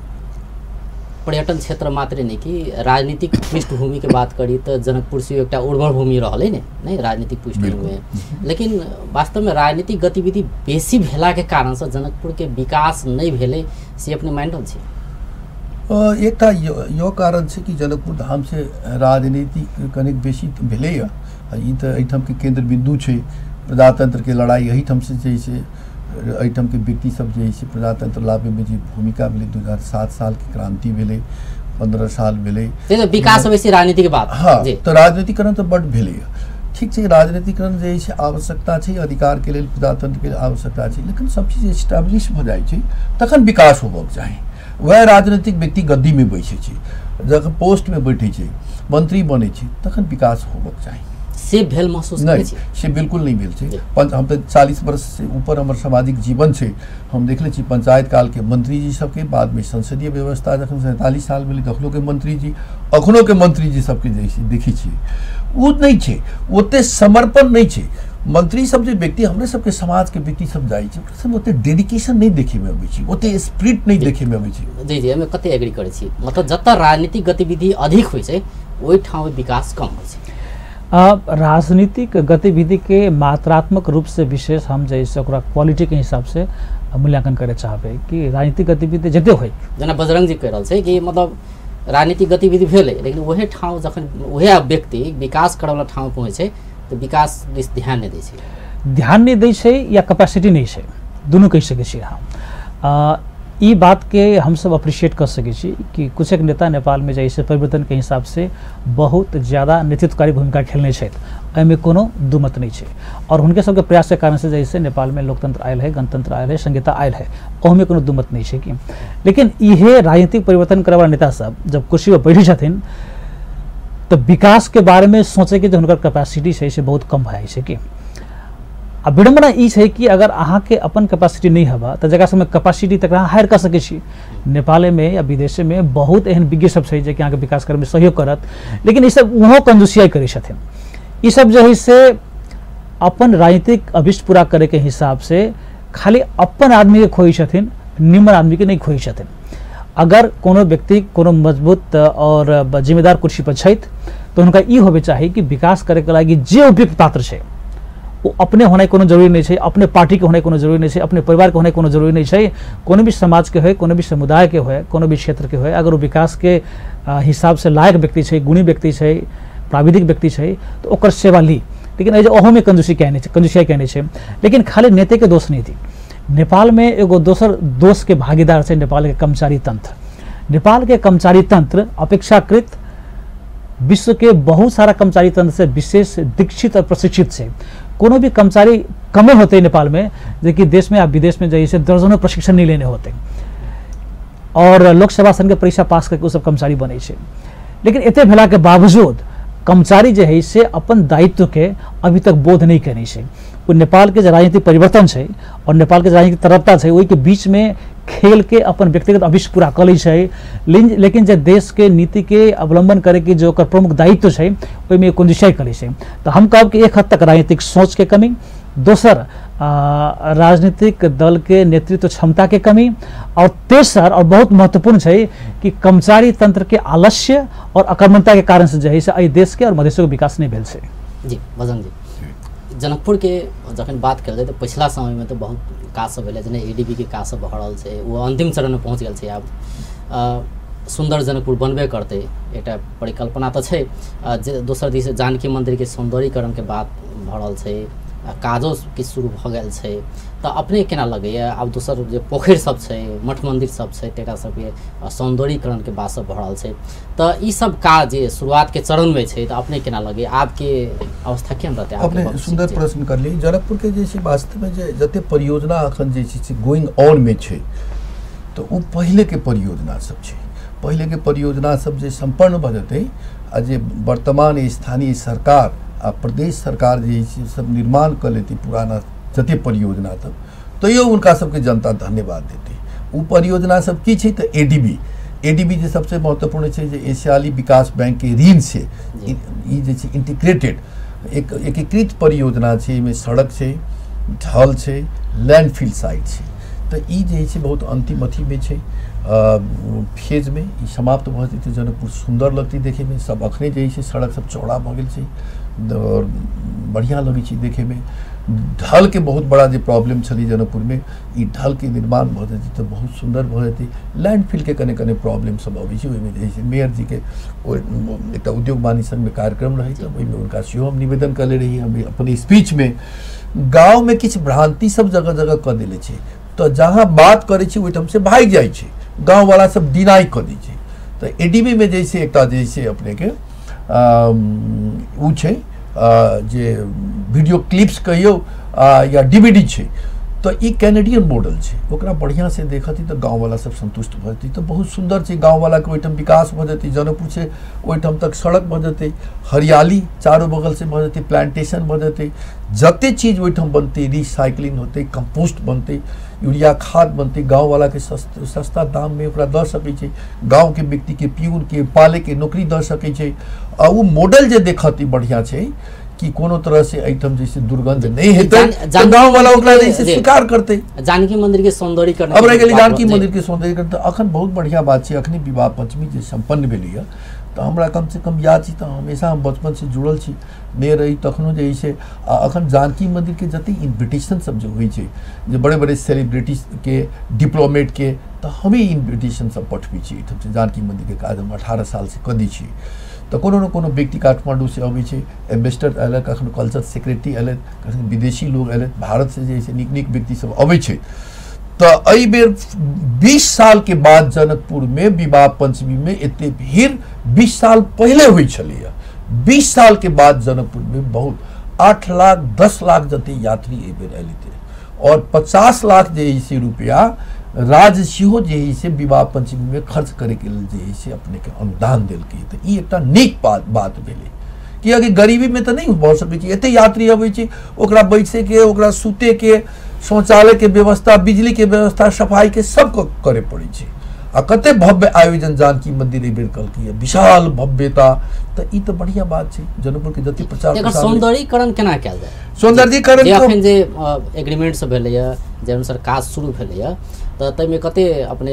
Speaker 1: पर्यटन क्षेत्र मात्र नहीं कि राजनीतिक पृष्ठभूमि के बात करी तो जनकपुर से एकटा उर्वर भूमि रहलै ने, नहीं राजनीतिक पृष्ठभूमि, लेकिन वास्तव में राजनीतिक गतिविधि बेसी भेला के कारण से जनकपुर के विकास नहीं भेलै से अपने मानि रहल छी?
Speaker 2: एकटा यो कारण छै कि जनकपुर धाम से राजनीति कनिक बेसी भेलैए, ई तऽ एहिठामके केन्द्र बिन्दु छै, प्रजातंत्र के लड़ाई एहिठाम से जे छै, एहिठाम के व्यक्ति सब जे छै प्रजातंत्र लाबैमे जे भूमिका भेलै, 2007 साल के क्रांति भेलै, 15 साल भेलै,
Speaker 1: विकास बेसी राजनीति के बात।
Speaker 2: हाँ, तऽ राजनीतिकरण तऽ बड्ड भेलैए। ठीक छै, राजनीतिकरण जे छै आवश्यकता छै, अधिकार के लेल, प्रजातंत्र के आवश्यकता छै, लेकिन सब चीज एस्टेब्लिश भऽ जाइ छै तखन विकास होबक चाही। वएह राजनीतिक व्यक्ति गद्दीमे बैसै छै, जखन पोस्टमे बैठै छै, मंत्री बनै छै, तखन विकास होबक चाही।
Speaker 1: से भेल महसूस
Speaker 2: नहीं, से बिल्कुल नहीं भेल छै। हम तऽ 40 वर्ष से ऊपर हमर सामाजिक जीवन छै, हम देखले छी पंचायत काल के मंत्री जी सबके, बादमे संसदीय व्यवस्था जखन 47 साल भेलै तखनो के मंत्री जी, अखनो के मंत्री जी सबके जे देखै छियै, ओ नहि छै, ओते समर्पण नहि छै। मंत्री सब जे व्यक्ति हमरे सबके समाज के व्यक्ति सब जाइ छै, ओकरा सब ओते डेडिकेशन नहि देखे में अबै छै, ओते स्पिरिट नहि देखे में अबै छै।
Speaker 1: जी जी, एहिमे कते एग्री करै छी, मतलब जतऽ राजनीतिक गतिविधि अधिक होइ छै ओहि ठाम विकास कम होइ छै।
Speaker 3: राजनीतिक गतिविधि के मात्रात्मक रूप से विशेष हम जैसे ओकरा क्वालिटी के हिसाब से मूल्यांकन करे चाहबै कि राजनीतिक गतिविधि जते होइ,
Speaker 1: जेना बजरंग जी कहि रहल छै कि मतलब राजनीतिक गतिविधि भेलै लेकिन वहे ठाउँ जखन वएह व्यक्ति विकास करैवला ठाउँ पहुँचै छै तऽ विकास दिस ध्यान नहि दै छै,
Speaker 3: ध्यान नहि दै छै या कैपेसिटी नहि छै, दुनू कहि सकै छी हम। ई बात के हमसब अप्रिशिएट कर सकै छी कि कुछ एक नेता नेपाल में जैसे परिवर्तन के हिसाब से बहुत ज़्यादा नेतृत्वकारी भूमिका खेलने छथि, एहिमे कोनो दुमत नहीं छै और हुनके सबके प्रयास के कारण से जैसे नेपाल में लोकतंत्र आयल है, गणतंत्र आयल है, संहिता आयल है, ओहिमे कोनो दुमत नहीं छै कि। लेकिन इहे राजनीतिक परिवर्तन करैवला नेता सब जब कुर्सी पर बैठे छथिन तऽ विकास के बारे में सोचैके जे हुनकर कैपेसिटी छै से बहुत कम भए जाइ छै कि। आ विडम्बना ई छै कि अगर अहाँके अपन कैपेसिटी नहीं हवा तऽ जकरा सबमे कैपेसिटी तकरा अहाँ हायर कऽ सकै छी। नेपालेमे या विदेशेमे बहुत एहन विज्ञ सब छै जेकि अहाँके विकास करैमे सहयोग करत, लेकिन ई सब ओहो कंजूसियाई करै छथिन। ई सब जे है से अपन राजनीतिक अभिष्ट पूरा करैके हिसाब से खाली अपन आदमीके खोजै छथिन, निमन आदमीके नहि खोजै छथिन। अगर कोनो व्यक्ति कोनो मजबूत और जिम्मेदार कुर्सी पर छथि तऽ हुनका ई होबे चाही कि विकास करैके लागि जे उपयुक्त पात्र छै वो अपने होनाइ कोनो जरूरी नहीं छै, अपने पार्टी के होनाइ कोनो जरूरी नहीं छै, अपने परिवार के होनाइ कोनो जरूरी नहीं छै, कोनो भी समाज के होय, कोनो भी समुदाय के होय, कोनो भी क्षेत्र के होय, अगर वो विकास के हिसाब से लायक व्यक्ति छै, गुणी व्यक्ति छै, प्राविधिक व्यक्ति छै तो ओकर सेवा ली। लेकिन एहि जे ओहोमे कंजूसी कहने छै, कंजूसियाई कहने छै। लेकिन खाली नेते के दोष नहीं थी, नेपाल में एगो दोसर दोष के भागीदार छै नेपाल के कर्मचारी तंत्र। नेपाल के कर्मचारी तंत्र अपेक्षाकृत विश्व के बहुत सारा कर्मचारी तंत्र से विशेष दीक्षित और प्रशिक्षित छै। कोनो भी कर्मचारी कमे होते नेपाल में, जेकि देश में या विदेश में जैसे दर्जनों प्रशिक्षण नहीं लेने होते और लोकसेवा संघ के परीक्षा पास करके सब कर्मचारी बने छै। लेकिन एते भेला के बावजूद कर्मचारी जे है से अपन दायित्व के अभी तक बोध नहीं करने छै। ओ नेपाल के जे राजनीतिक परिवर्तन छै और नेपाल के राजनीतिक तरफता छै ओहिके बीच में खेल के अपन व्यक्तिगत अभिष्ट पूरा कऽ लै छै, लेकिन जे देश के नीति के अवलंबन करे के जो ओकर प्रमुख दायित्व छै ओहिमे कंजूसियाई करै छै। तऽ हम कहब कि एक हद तक राजनीतिक सोच के कमी, दोसर राजनीतिक दल के नेतृत्व क्षमता के कमी, और तेसर और बहुत महत्वपूर्ण छै कि कर्मचारी तंत्र के आलस्य और अकर्मण्यता के कारण से जे है से एहि देश के और मधेश के विकास नहीं भेल छै।
Speaker 1: जी बजरंग जी, जनकपुर के जखन बात कयल जाय तऽ पछिला समयमे तऽ बहुत काज सब भेलै, जेना एडीबी के काज सब भऽ रहल छै, ओ अंतिम चरणमे पहुँच गेल छै। आब सुन्दर जनकपुर बनबे करतै, एकटा परिकल्पना तऽ छै। जे दोसर दिस जानकी मन्दिरके सौन्दर्यीकरणके बात भऽ रहल छै, काजो किछु शुरू भऽ गेल छै, तऽ अपने केना लगैए? आब दोसर जे पोखरि सब छै, मठ मन्दिर सब छै, तकरा सबके सौन्दर्यीकरणके बात सब भऽ रहल छै, तऽ ई सब काज जे शुरुआतके चरणमे छै तऽ अपने केना लगैए? आबके अवस्था केहन रहतै?
Speaker 2: अपने सुन्दर प्रश्न करलियै। जनकपुरके जे छै वास्तवमे जे जते परियोजना अखन जे छै से गोइंग ऑनमे छै तऽ ओ पहिलेके परियोजना सब छै। पहिलेके परियोजना सब जे सम्पन्न भऽ जेतै आ जे वर्तमान स्थानीय सरकार आ प्रदेश सरकार जे छै सब निर्माण कऽ लेतै पुराना जते परियोजना सब, तैयो हुनका सबके जनता धन्यवाद देतै। ओ परियोजना सब की छै तऽ एडीबी, एडीबी जे सबसे महत्वपूर्ण छै जे एशियाली विकास बैंक के ऋण से ई जे छै इंटीग्रेटेड एक एकीकृत परियोजना छै। एहिमे सड़क छै, ढल छै, लैंडफिल साइट छै, तऽ ई जे छै बहुत अंतिम अथीमे छै फेजमे। ई समाप्त भऽ जेतै, जनकपुर सुन्दर लगतै देखैमे। सब अखने जे छै सड़क सब चौड़ा भऽ गेल छै और बढ़िआँ लगै छै देखैमे। ढलके बहुत बड़ा जे प्रॉब्लम छलै जनकपुरमे, ई ढलके निर्माण भऽ जेतै तऽ बहुत सुन्दर भऽ जेतै। लैंडफिलके कने कने प्रॉब्लम सब अबै छै, ओहिमे जे छै मेयर जीके एकटा उद्योग वाणिज्य संघमे कार्यक्रम रहै तऽ ओहिमे हुनका सेहो हम निवेदन कयले रही। हम अपन स्पीचमे गाँवमे किछु भ्रान्ति सब जगह जगह कऽ देले छै, तऽ जहाँ बात करै छै ओहिठाम से भागि जाइ छै, गाँववाला सब डिनाइ कऽ दै छै। तऽ एडीबीमे जे छै एकटा जे छै अपनेके ओ छै जे वीडियो क्लिप्स कहियौ या डीवीडी छै, तऽ ई कैनेडियन मॉडल छै, ओकरा बढ़िआँ से देखती तऽ गाँववाला सब संतुष्ट भऽ जेतै। तऽ बहुत सुन्दर छै, गाँववालाके ओहिठाम विकास भऽ जेतै, जनकपुर से ओहिठाम तक सड़क भऽ जेतै, हरियाली चारू बगल से भऽ जेतै, प्लांटेशन भऽ जेतै, जते चीज ओहिठाम बनतै, रिसाइकलिंग होतै, कंपोस्ट बनतै, यूरिया खाद बनतै, गाँववालाके सस्ता दाममे ओकरा दऽ सकै छै, गाँवके व्यक्तिके प्यूनके पालैके नौकरी दऽ सकै छै। आ ओ मॉडल जे देखत ई बढ़िआँ छै कि कोनो तरह से एहिठाम जैसे दुर्गंध नहीं हेतै तऽ गाँव वाला ओकरा जे छै स्वीकार करतै।
Speaker 1: जानकी मंदिर के सौंदर्यीकरण,
Speaker 2: अब रहि गेलै जानकी मंदिर के सौंदर्यीकरण, तऽ अखन बहुत बढ़िया बात छै। अखनी विवाह पंचमी जे सम्पन्न भेलैया तऽ हमरा कम से कम याद छी, तऽ हमेशा हम बचपन से जुड़ल छी, नहि रही तखनो जे छै। आ अखन जानकी मंदिर के जते इन्विटेशन सब जे होइ छै, जे बड़े बड़े सेलिब्रिटी के, डिप्लोमेट के, तऽ हमे इन्विटेशन सब पठबै छी एहिठाम से। जानकी मंदिर के काज हम 18 साल से कऽ दै छी। तऽ कोनो ने कोनो व्यक्ति काठमांडू से अबै छै, एम्बेसडर अयलक, कखनो कल्चर सेक्रेटरी अयलथि, कखनो विदेशी लोग अयलथि, भारत से जे छै नीक नीक व्यक्ति सब अबै छै। तऽ एहि बेर 20 साल के बाद जनकपुर में विवाह पंचमी में एते भीड़ 20 साल पहले होइ छलैया। 20 साल के बाद जनकपुर में बहुत 8 लाख 10 लाख जते यात्री एहि बेर अयलथि और 50 लाख जे से रुपया राज्य सेहो जे से विवाह पंचमी में खर्च करैके लेल जे से अपने के अनुदान देलकै। तऽ ई एकटा नीक बात भेलै, कियाकि गरीबी में तऽ नहि भऽ सकै छै। एते यात्री अबै छै, ओकरा बैसैके, ओकरा सुतैके, शौचालय के व्यवस्था, बिजली के व्यवस्था, सफाई के सब करे पड़ै छै। आ कते भव्य आयोजन जानकी मंदिर एहि बेर कलकै, विशाल भव्यता, तऽ ई तऽ बढ़िया बात छै। जनकपुर के जते प्रचार
Speaker 1: एकर सौंदर्यीकरण केना कयल जाय?
Speaker 2: सौंदर्यीकरण
Speaker 1: अखन जे एग्रीमेंट सब भेलैया, जे अनुसार काज शुरू भेलैया, तऽ ताहिमे कते अपने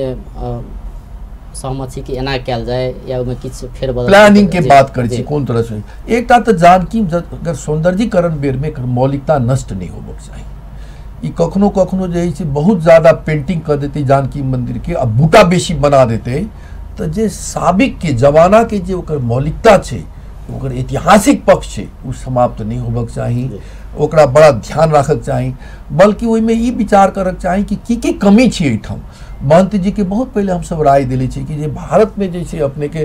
Speaker 1: सहमत छी कि एना कयल जाय या ओहिमे किछु फेरबदल?
Speaker 2: प्लानिंग के बात करै छी कोन तरह से। एकटा तऽ जानकी अगर सौंदर्यीकरण बेरमे एकर मौलिकता नष्ट नहि होबक चाही। ई कखनो कखनो जे छै बहुत ज़्यादा पेंटिंग कर देते जानकी मंदिर के आ बूटा बेसी बना देते, तऽ जे साबिक के जमाना के जे ओकर मौलिकता छै, ओकर ऐतिहासिक पक्ष छै, ओ समाप्त नहि होबक चाही। ओकरा बड़ा ध्यान राखक चाही, बल्कि ओहिमे ई विचार करक चाही कि की की कमी छै एहिठाम। महंत जी के बहुत पहले हमसब राय देले छी कि जे भारत में जे छै अपने के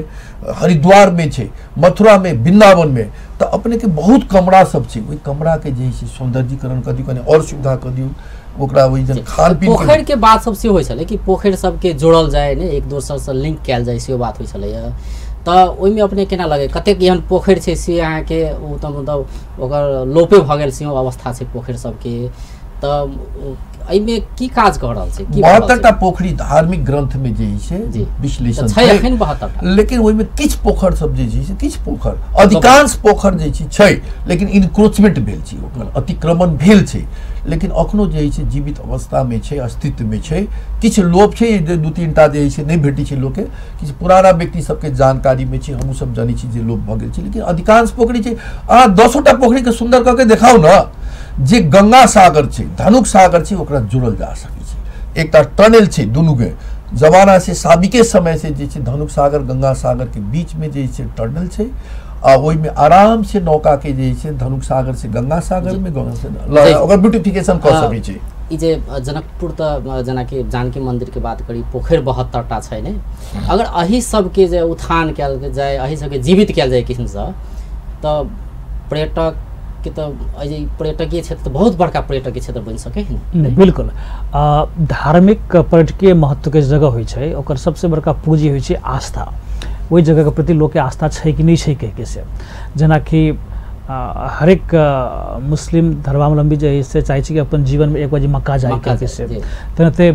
Speaker 2: हरिद्वार में छै, मथुरा में, वृंदावन में, तऽ अपने के बहुत कमरा सब छै, ओहि कमरा के जे छै सौंदर्यीकरण कऽ दियौ, कनि और सुविधा कऽ दियौ ओकरा। ओहि जन खान पीन
Speaker 1: पोखरि के बात सब से होइ छलै कि पोखरि सबके जोड़ल जाय ने, एक दोसर से लिंक कयल जाय, से बात होइ छलैया। तऽ ओहिमे अपने केना लगे कतेक एहन पोखरि छै से अहाँके ओ तऽ मतलब ओकर लोपे भऽ गेल से अवस्था छै पोखरि सबके, तऽ एहिमे की काज कऽ रहल छै?
Speaker 2: 72टा पोखरि धार्मिक ग्रंथ में जे छै विश्लेषण
Speaker 1: छै एखन 72टा,
Speaker 2: लेकिन ओहिमे किछु पोखरि सब जे छै, किछु पोखरि, अधिकांश पोखरि जे छै, लेकिन इनक्रोचमेंट भेल छै, ओकर अतिक्रमण भेल छै, लेकिन अखनो जे छै जीवित अवस्था में छै, अस्तित्व में छै। किछु लोप छै, जे 2-3 टा जे छै नहि भेटै छै लोकके, किछु पुराना व्यक्ति सबके जानकारी में छै, हमहूँ सब जानै छी जे लोप भऽ गेल छै, लेकिन अधिकांश पोखरि छै। अहाँ 10टा पोखरिके सुन्दर कऽ के देखाउ ने, जे गंगा सागर छै, धनुक सागर छै, ओकरा जुड़ल जा सकै छै। एकटा टनल छै दुनूके जमाना से, साबिके समय से जे छै धनुक सागर गंगा सागर के बीच में जे छै टनल छै, आ ओहिमे आराम से नौका के जे छै धनुक सागर से गंगा सागर में, गंगा से ओकर ब्यूटिफिकेशन कऽ सकै छै।
Speaker 1: ई जे जनकपुर तऽ जेनाकि जानकी मंदिर के बात करी, पोखरि 72टा छै ने, अगर एहि सबके जे उत्थान कयल जाय, एहि सबके जीवित कयल जाय किसिमसँ, तऽ पर्यटक के तऽ पर्यटकीय क्षेत्र तऽ बहुत बड़का पर्यटकीय क्षेत्र बनि सकै है
Speaker 3: ने। बिल्कुल, धार्मिक पर्यटकीय महत्वके जगह होइ छै, ओकर सबसे बड़का पूँजी होइ छै आस्था। ओहि जगहके प्रति लोकके आस्था छै कि नहि छै कहिके से, जेनाकि हरेक मुस्लिम धर्मावलम्बी जे है से चाहै छै कि अपन जीवनमे एक बार मक्का जाय कहिके से, तेनाहिते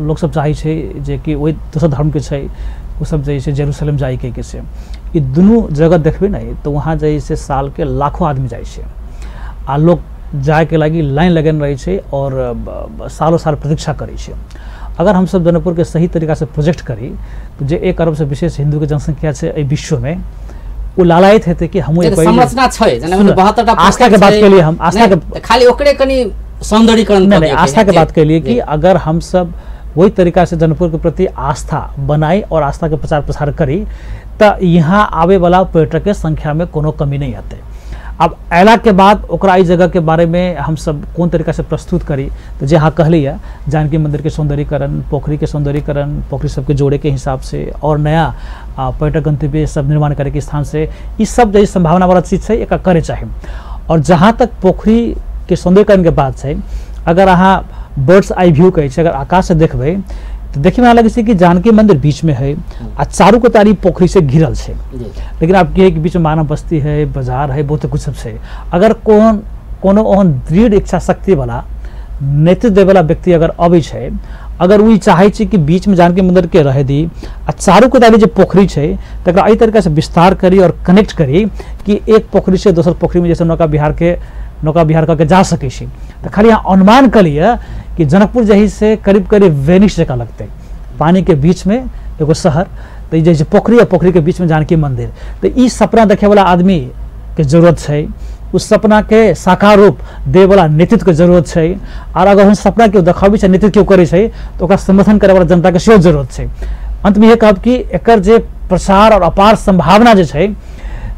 Speaker 3: लोकसब चाहै छै जे कि ओहि दोसर धर्मके छै ओ सब जे है से जेरूसलम जाय कहिके से। ई दुनू जगह देखबै ने तऽ वहाँ जे है से सालके लाखों आदमी जाइ छै, आ लोक जायके लागि लाइन लगेने रहै छै और सालों साल प्रतीक्षा करै छै। अगर हमसब जनकपुरके सही तरीकासँ प्रोजेक्ट करी तऽ जे 1 अरबसँ विशेष हिन्दूके जनसंख्या छै एहि विश्वमे, ओ लालायित हेतै कि हमहूँ
Speaker 1: संरचना छै, जेना 72टा
Speaker 3: आस्थाके बात केलियै हम, आस्थाके
Speaker 1: खाली ओकरे कनि सौंदर्यीकरण,
Speaker 3: नहि आस्थाके बात केलियै कि अगर हमसब वही तरीका से जनकपुर के प्रति आस्था बनाई और आस्था के प्रचार प्रसार करी तऽ यहाँ आवे वाला पर्यटक के संख्या में कोनो कमी नहीं आते। अब अयला के बाद ओकरा ई जगह के बारे में हम सब कोन तरीका से प्रस्तुत करी, तो जे अहाँ कहली है जानकी मंदिर के सौंदर्यीकरण, पोखरी के सौंदर्यीकरण, पोखरी सबके जोड़े के हिसाब से और नया पर्यटक गंतव्य सब निर्माण करे के स्थान से, ई सब जे संभावना वाला चीज है एक करे चाही। और जहाँ तक पोखरी के सौंदर्यीकरण के बात है, अगर अहाँ बर्ड्स आई व्यू कहै छै, अगर आकाश से देखबै तऽ देखैमे लगै छै कि जानकी मंदिर बीच में है आ चारू कतारी पोखरी से घिरल छै, लेकिन आब की है कि बीच में मानव बस्ती है, बाजार है, बहुत कुछ सब छै। अगर कोनो ओहन दृढ़ इच्छा शक्ति वाला नेतृत्व देवला व्यक्ति अगर अबै छै अगर ओ चाहै छै कि बीचमे जानकी मंदिर के रहे दी आ चारू कोतारी जे पोखरी छै तकरा एहि तरीका से विस्तार करी और कनेक्ट करी कि एक पोखरी से दोसर पोखरी में जैसे नौका बिहार के नौका बिहार कऽ के जा सकै छी। तऽ खाली अहाँ अनुमान कऽ लिअ कि जनकपुर जे से करीब करीब वेनिस जकाँ लगतै, पानी के बीच में एगो शहर, तऽ जे छै पोखरी आ पोखरी के बीच में जानकी मंदिर। तऽ ई सपना देखे वाला आदमी के जरूरत छै, उस सपना के साकार रूप देवला नेतृत्व के जरूरत छै, और अगर हम सपना के देखाबै छै नेतृत्व केओ करै छै तऽ ओकरा समर्थन करे वाला जनता के सेहो जरूरत छै। अंत में यह कहब कि एकर जे प्रसार और अपार संभावना जे छै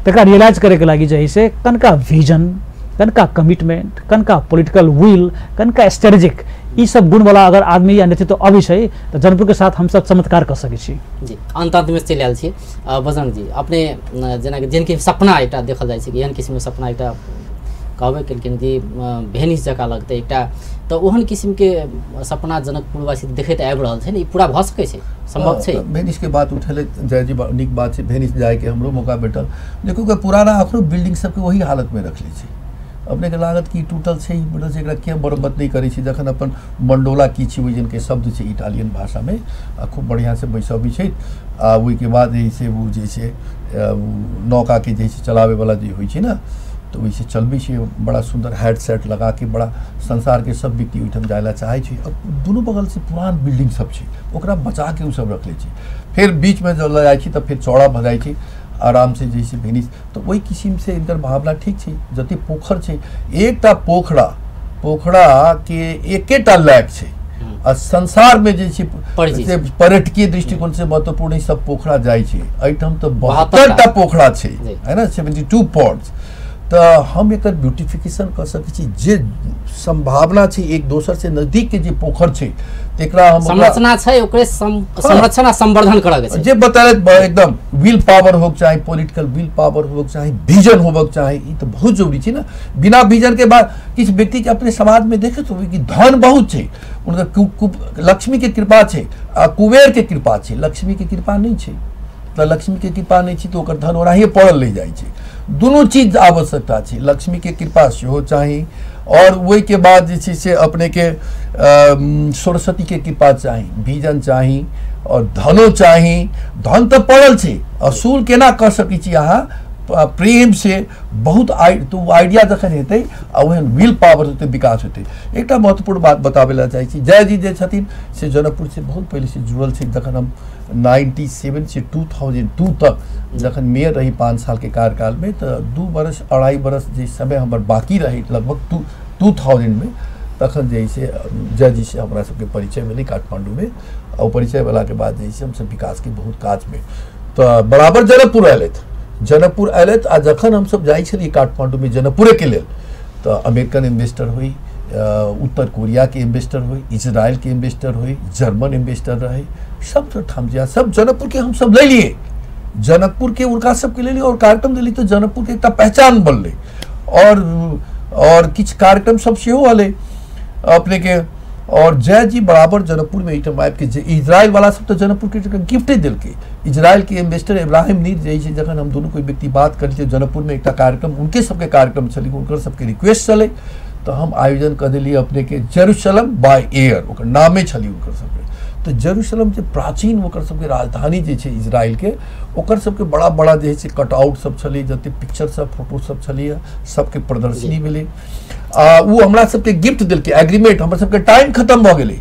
Speaker 3: तकरा रियलाइज करे के लागि जे से कनका विजन, कनका कमिटमेंट, कनका पॉलिटिकल will, कनका स्ट्रेटेजिक, ई सब गुण वाला अगर आदमी या नेतृत्व अबै छै तऽ जनकपुर के साथ हमसब चमत्कार कऽ सकै छी।
Speaker 1: जी, अंत अंत में चलि आयल छी। बजरंग जी, अपने जेनाकि जिनके सपना एकटा देखल जाइ छै कि एहन किसिमके सपना एकटा कहबे केलखिन कि भेनिस जकाँ लगतै एकटा, तऽ ओहन किसिमके सपना जनकपुरवासी देखैत आबि रहल छै ने, ई पूरा भऽ सकै छै, संभव छै?
Speaker 2: भेनिस के बात उठेले जय जी, नीक बात छै। भेनिस जायके हमरो मौका भेटल। देखू कि पुराना अखनो बिल्डिंग सबके वही हालतमे रखले छै। अपनेके लागत कि टूटल छै, बढ़ल छै, एकरा किया मरम्मत नहि करै छै? जखन अपन मंडोला की छै ओहि जनके शब्द छै इटालियन भाषामे, आ खूब बढ़िआँसँ बैसबै छै, आ ओहिके बाद जे छै ओ जे छै नौकाके जे छै चलाबैवला जे होइ छै ने, तऽ ओहिसँ चलबै छै। बड़ा सुन्दर हेड सेट लगाके बड़ा संसारके सब व्यक्ति ओहिठाम जाय लए चाहै छै। अब दुनू बगलसँ पुरान बिल्डिंग सब छै, ओकरा बचाके ओ सब रखले छै। फेर बीचमे जब लऽ जाइ छी तऽ फेर चौड़ा भऽ जाइ छै आराम से, जैसे भेनिस। तऽ ओहि किसिमसँ इनकर भावना ठीक छै। जते पोखर छै, एकटा पोखरा पोखराके एकेटा लैक छै आ संसारमे जे छै पर्यटकीय दृष्टिकोणसँ महत्वपूर्ण सब पोखरा जाइ छै। एहिठाम तऽ 72टा पोखरा छै, है ना, 72 पॉन्ड्स। तऽ हम एकर ब्यूटिफिकेशन कऽ सकै छी। जे संभावना छै एक दोसर से नजदीक के जे पोखर छै तेकरा हम
Speaker 1: संरचना छै ओकरे संरक्षण आ संवर्धन करऽ के छै।
Speaker 2: जे बतैले एकदम will power होक चाही, पॉलिटिकल will power होक चाही, विजन होबक चाही, ई तऽ बहुत जरूरी छै ने। बिना विजन के बाद किछु व्यक्ति के अपने समाज में देखैत होबै कि धन बहुत छै, हुनकर लक्ष्मी के कृपा छै आ कुबेर के कृपा छै, लक्ष्मी के कृपा नहि छै। तऽ लक्ष्मी के कृपा नहि छै तऽ ओकर धन ओनाहिए पड़ल रहि जाइ छै। दुनू चीज आवश्यकता छै, लक्ष्मी के कृपा सेहो चाही और ओहिके बाद जे छै से अपनेके सरस्वती के कृपा चाही, विजन चाही और धनो चाही। धन तऽ पड़ल छै, असूल केना कऽ सकै छी अहाँ प्रेम से बहुत तो आइडिया जखन हेतै आ ओहन will power हेतै, विकास हेतै। एकटा महत्वपूर्ण बात बताबै लए चाहै छी। जय जी जे छथिन से जनकपुर से बहुत पहिले से जुड़ल छै। जखन हम 97 से 2002 तक जखन मेयर रही 5 साल के कार्यकाल में, तऽ 2 बरस 2.5 बरस जे समय हमर बाकी रही लगभग 2000 में, तखन जे से जय जी से हमरा सबके परिचय भेलै काठमांडू में। और परिचय भेलाके बाद जे हमसब विकास के बहुत काजमे तऽ बराबर जनकपुर अयलथि, जनकपुर अयलथि। आ जखन हमसब जाइ छलियै काठमांडूमे जनकपुरेके लेल, तऽ अमेरिकन इन्वेस्टर होइ, उत्तर कोरियाके इन्वेस्टर होइ, इजरायलके इन्वेस्टर होइ, जर्मन इन्वेस्टर रहै, सब ठाम जे सब जनकपुरके हमसब लेलियै, जनकपुरके हुनका सबके लेलियै और कार्यक्रम देलियै। तऽ जनकपुरके एकटा पहचान बनलै और किछु कार्यक्रम सब सेहो अलै अपनेके। और जय जी बराबर जनकपुर में एहिठाम आबिके जे इजरायल वाला सब तऽ जनकपुरके गिफ्टे देलकै। इजरायलके एम्बेसडर इब्राहिम नीर जे छै, जखन हम दुनू कोइ व्यक्ति बात करलियै जनकपुरमे एकटा कार्यक्रम हुनके सबके कार्यक्रम छलै, हुनकर सबके रिक्वेस्ट छलै, तऽ हम आयोजन कऽ देलियै अपनेके जेरूसलम बाय एयर, ओकर नामे छलै हुनकर सबके। तऽ जेरूसलम जे प्राचीन ओकर सबके राजधानी जे छै इजरायलके, ओकर सबके बड़ा बड़ा जे छै कटआउट सब छलै, जते पिक्चर सब फोटो सब छलैए सबके प्रदर्शनी भेलै। आ ओ हमरा सबके गिफ्ट देलकै, एग्रीमेंट हमर सबके टाइम खत्म भऽ गेलै।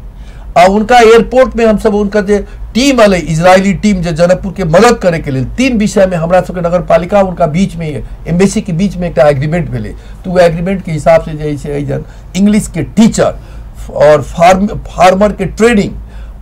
Speaker 2: आ उनका एयरपोर्ट में हमसब उनका जे टीम अलै इजरायली टीम जे जनकपुर के मदद करे के लेल 3 विषय में हमरा सबके नगरपालिका उनका बीच में एम्बेसी के बीच में एकटा एग्रीमेंट भेलै। तऽ ओ एग्रीमेंट के हिसाब से जे छै एहिजन इंग्लिश के टीचर और फार्मर के ट्रेनिंग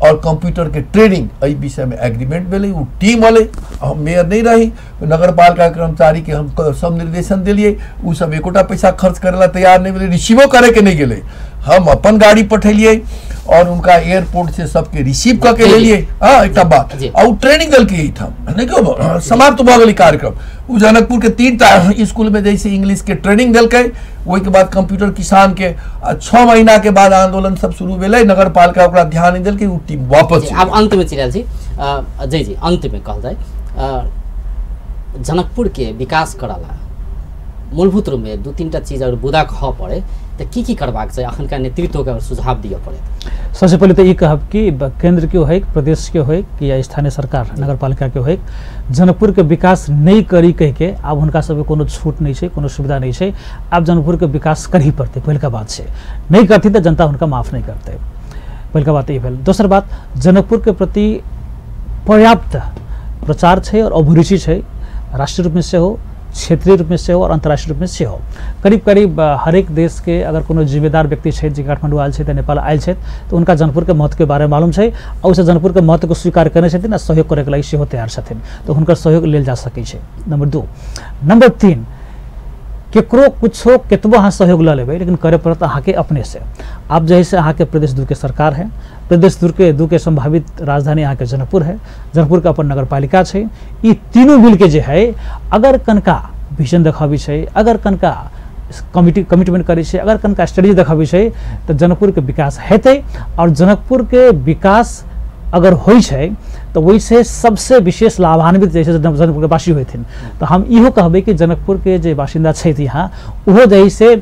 Speaker 2: और कंप्यूटर के ट्रेनिंग एहि विषय में एग्रीमेंट भेलै। ओ टीम अलै, हम मेयर नहीं रही, नगरपालिका कर्मचारी के हम सब निर्देशन दिलियै, ओ सब एकोटा पैसा खर्च करे ला तैयार नहीं भेलै, रिसीवो करे के नहीं गेलै। हम अपन गाड़ी पठेलियै और उनका एयरपोर्ट से सबके रिसीव कऽ के लेलियै। हाँ, एकटा बात, आ ओ ट्रेनिंग देलकै एहिठाम, नहि कहू समाप्त भऽ गेलै कार्यक्रम। ओ जनकपुर के 3टा स्कूल में जैसे इंग्लिश के ट्रेनिंग देलकै, ओहिके बाद कंप्यूटर किसान के 6 महीना के बाद आंदोलन सब शुरू भेलै, नगरपालिका ओकरा ध्यान नहि देलकै, ओ टीम वापस।
Speaker 1: आब अंत में चलि आयल छी जय जी, अंत में कहल जाय जनकपुर के विकास करला मूलभूत रूप में 2-3 टा चीज अगर बुदा कहऽ पड़े तऽ की की करबाक चाही, अखनका नेतृत्व के सुझाव दिअ पड़े?
Speaker 3: सबसे पहिले तऽ ई कहब कि केंद्र के होय, प्रदेश के होय कि या स्थानीय सरकार नगरपालिका के होय, जनकपुर के विकास नहीं करी कह के आब हुनका सबके कोनो छूट नहीं छै, कोनो सुविधा नहीं छै। आब जनकपुर के विकास करही पड़तै, पहिलका बात छै। नहीं करथिन तऽ जनता हुनका माफ नहीं करतै, पहिलका बात ई भेल। दोसर बात, जनकपुर के प्रति पर्याप्त प्रचार छै और अभिरुचि छै, राष्ट्रीय रूपमे सेहो, क्षेत्रीय रूपमे सेहो और अंतर्राष्ट्रीय रूपमे सेहो। करीब करीब हरेक देश के अगर कोनो जिम्मेदार व्यक्ति छै जे काठमाडौँ आयल छै, नेपाल आयल छै, तऽ हुनका जनकपुर के महत्व के बारे में मालूम छै आ ओहिसँ जनकपुर के महत्व को स्वीकार करने छथिन आ सहयोग करैके लागि सेहो तैयार छथिन, तऽ हुनकर सहयोग लेल जा सकै छै। नंबर 2। नंबर 3, केकरो कुछो केतबो अहाँ सहयोग लऽ लेबै लेकिन करे पड़त अहाँके अपने से। आब जे है से अहाँके प्रदेश 2 के सरकार है, प्रदेश 2 के संभावित राजधानी अहाँके जनकपुर है, जनकपुर के अपन नगरपालिका छै। ई तीनू मिलके जे है अगर कनका विजन देखाबै छै, अगर कनका कमिटमेंट करै छै, अगर कनका स्ट्रेटजी देखाबै छै, तऽ जनकपुर के विकास हेतै। और जनकपुर के विकास अगर होइ छै तऽ ओहिसँ सबसे विशेष लाभान्वित जे छै जनकपुर के वासी होथिन। तऽ हम इहो कहबै कि जनकपुर के जे बासिन्दा छथि यहाँ, ओहो जे से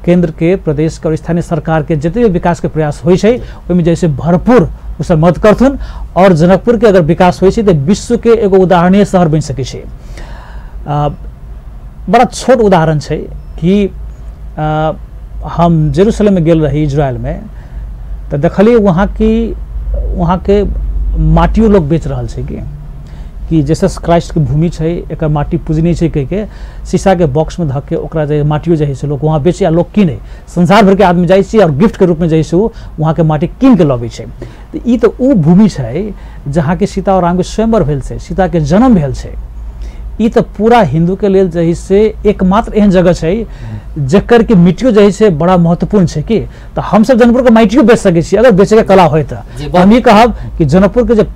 Speaker 3: केंद्र के, प्रदेश के और स्थानीय सरकार के जते भी विकास के प्रयास होइ छै ओहिमे जे से भरपूर ओसब मदद करथुन। और जनकपुर के अगर विकास होइ छै तऽ विश्व के एगो उदाहरणीय शहर बनि सकै छै। बड़ा छोट उदाहरण छै कि हम जेरूसलममे गेल रही, इजरायलमे, तऽ देखलियै वहाँ के माटियो लोग बेच रहल छै कि जेसस क्राइस्ट के भूमि छै, एकर माटी पूजनीय छै कहि के शीशा के बॉक्स में धऽ के ओकरा जे माटियो जे है से लोग वहाँ बेचे आ लोग किने। संसार भर के आदमी जाइ छै और गिफ्ट के रूप में जे है से वहाँ के माटी कीन के लबै छै। तऽ ई तऽ उ भूमि छै जहाँ के सीता और राम के स्वयंवर भेल छै, सीता के जन्म भेल छै। ई तऽ पूरा हिंदू के लेल जे है से एकमात्र एहन जगह छै जकर के मिट्टियो जे है से बड़ा महत्वपूर्ण छै कि तऽ हमसब जनकपुर के माटियो बेच सकै छी अगर बेचैके कला होय तऽ। हम ई कहब कि जनकपुर के जे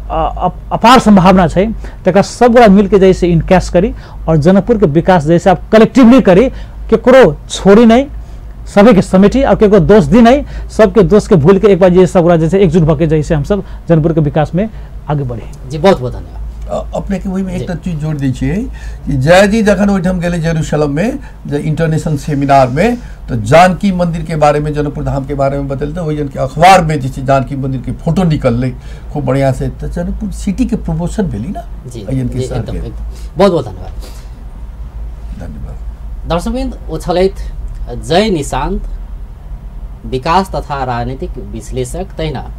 Speaker 3: अपार संभावना छै तकरा सब गोटा मिलके जे है इनकैश करी और जनकपुर के विकास जैसे आप कलेक्टिवली करी, केकरो छोड़ी नहीं, सभी के समेटी और केकरो दोष दी नहीं, सबके दोष के भूल के एक बार जे सब गोटा जैसे एकजुट भऽ के जैसे हम सब जनकपुर के विकास में आगे बढ़े।
Speaker 1: जी बहुत बहुत धन्यवाद।
Speaker 2: अपने के वही एक चीज जोड़ दै छियै कि जय जी जखन ओहिठाम गेलै जेरूसलम में जे इंटरनेशनल सेमिनार में, तो जानकी मंदिर के बारे में, जनकपुर धाम के बारे में बतेलकै। ओहि जन के अखबार में जे छै जानकी मंदिर के फोटो निकललै खूब बढ़िया से, तो जनकपुर सिटी के प्रमोशन भेली ना।
Speaker 1: जी एकदम एकदम, बहुत बहुत धन्यवाद।
Speaker 2: धन्यवाद।
Speaker 1: दर्शकवृन्द, ओ छलथि जय निशांत, विकास तथा राजनीतिक विश्लेषक, तहिना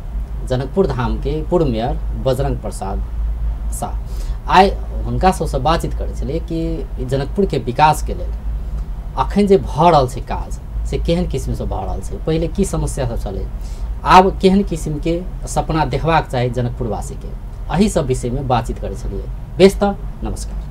Speaker 1: जनकपुर धाम के पूर्व मेयर बजरंग प्रसाद शाह। आइ हुनका सबसँ बातचीत करै छलियै कि जनकपुर के विकास के लेल अखन जे भऽ रहल छै काज से केहन किस्मसँ भऽ रहल छै, पहिले की समस्या सब छलै, आब केहन किस्मके सपना देखबाक चाही जनकपुरवासीके, एहि सब विषयमे बातचीत करै छलियै। बेस तऽ नमस्कार।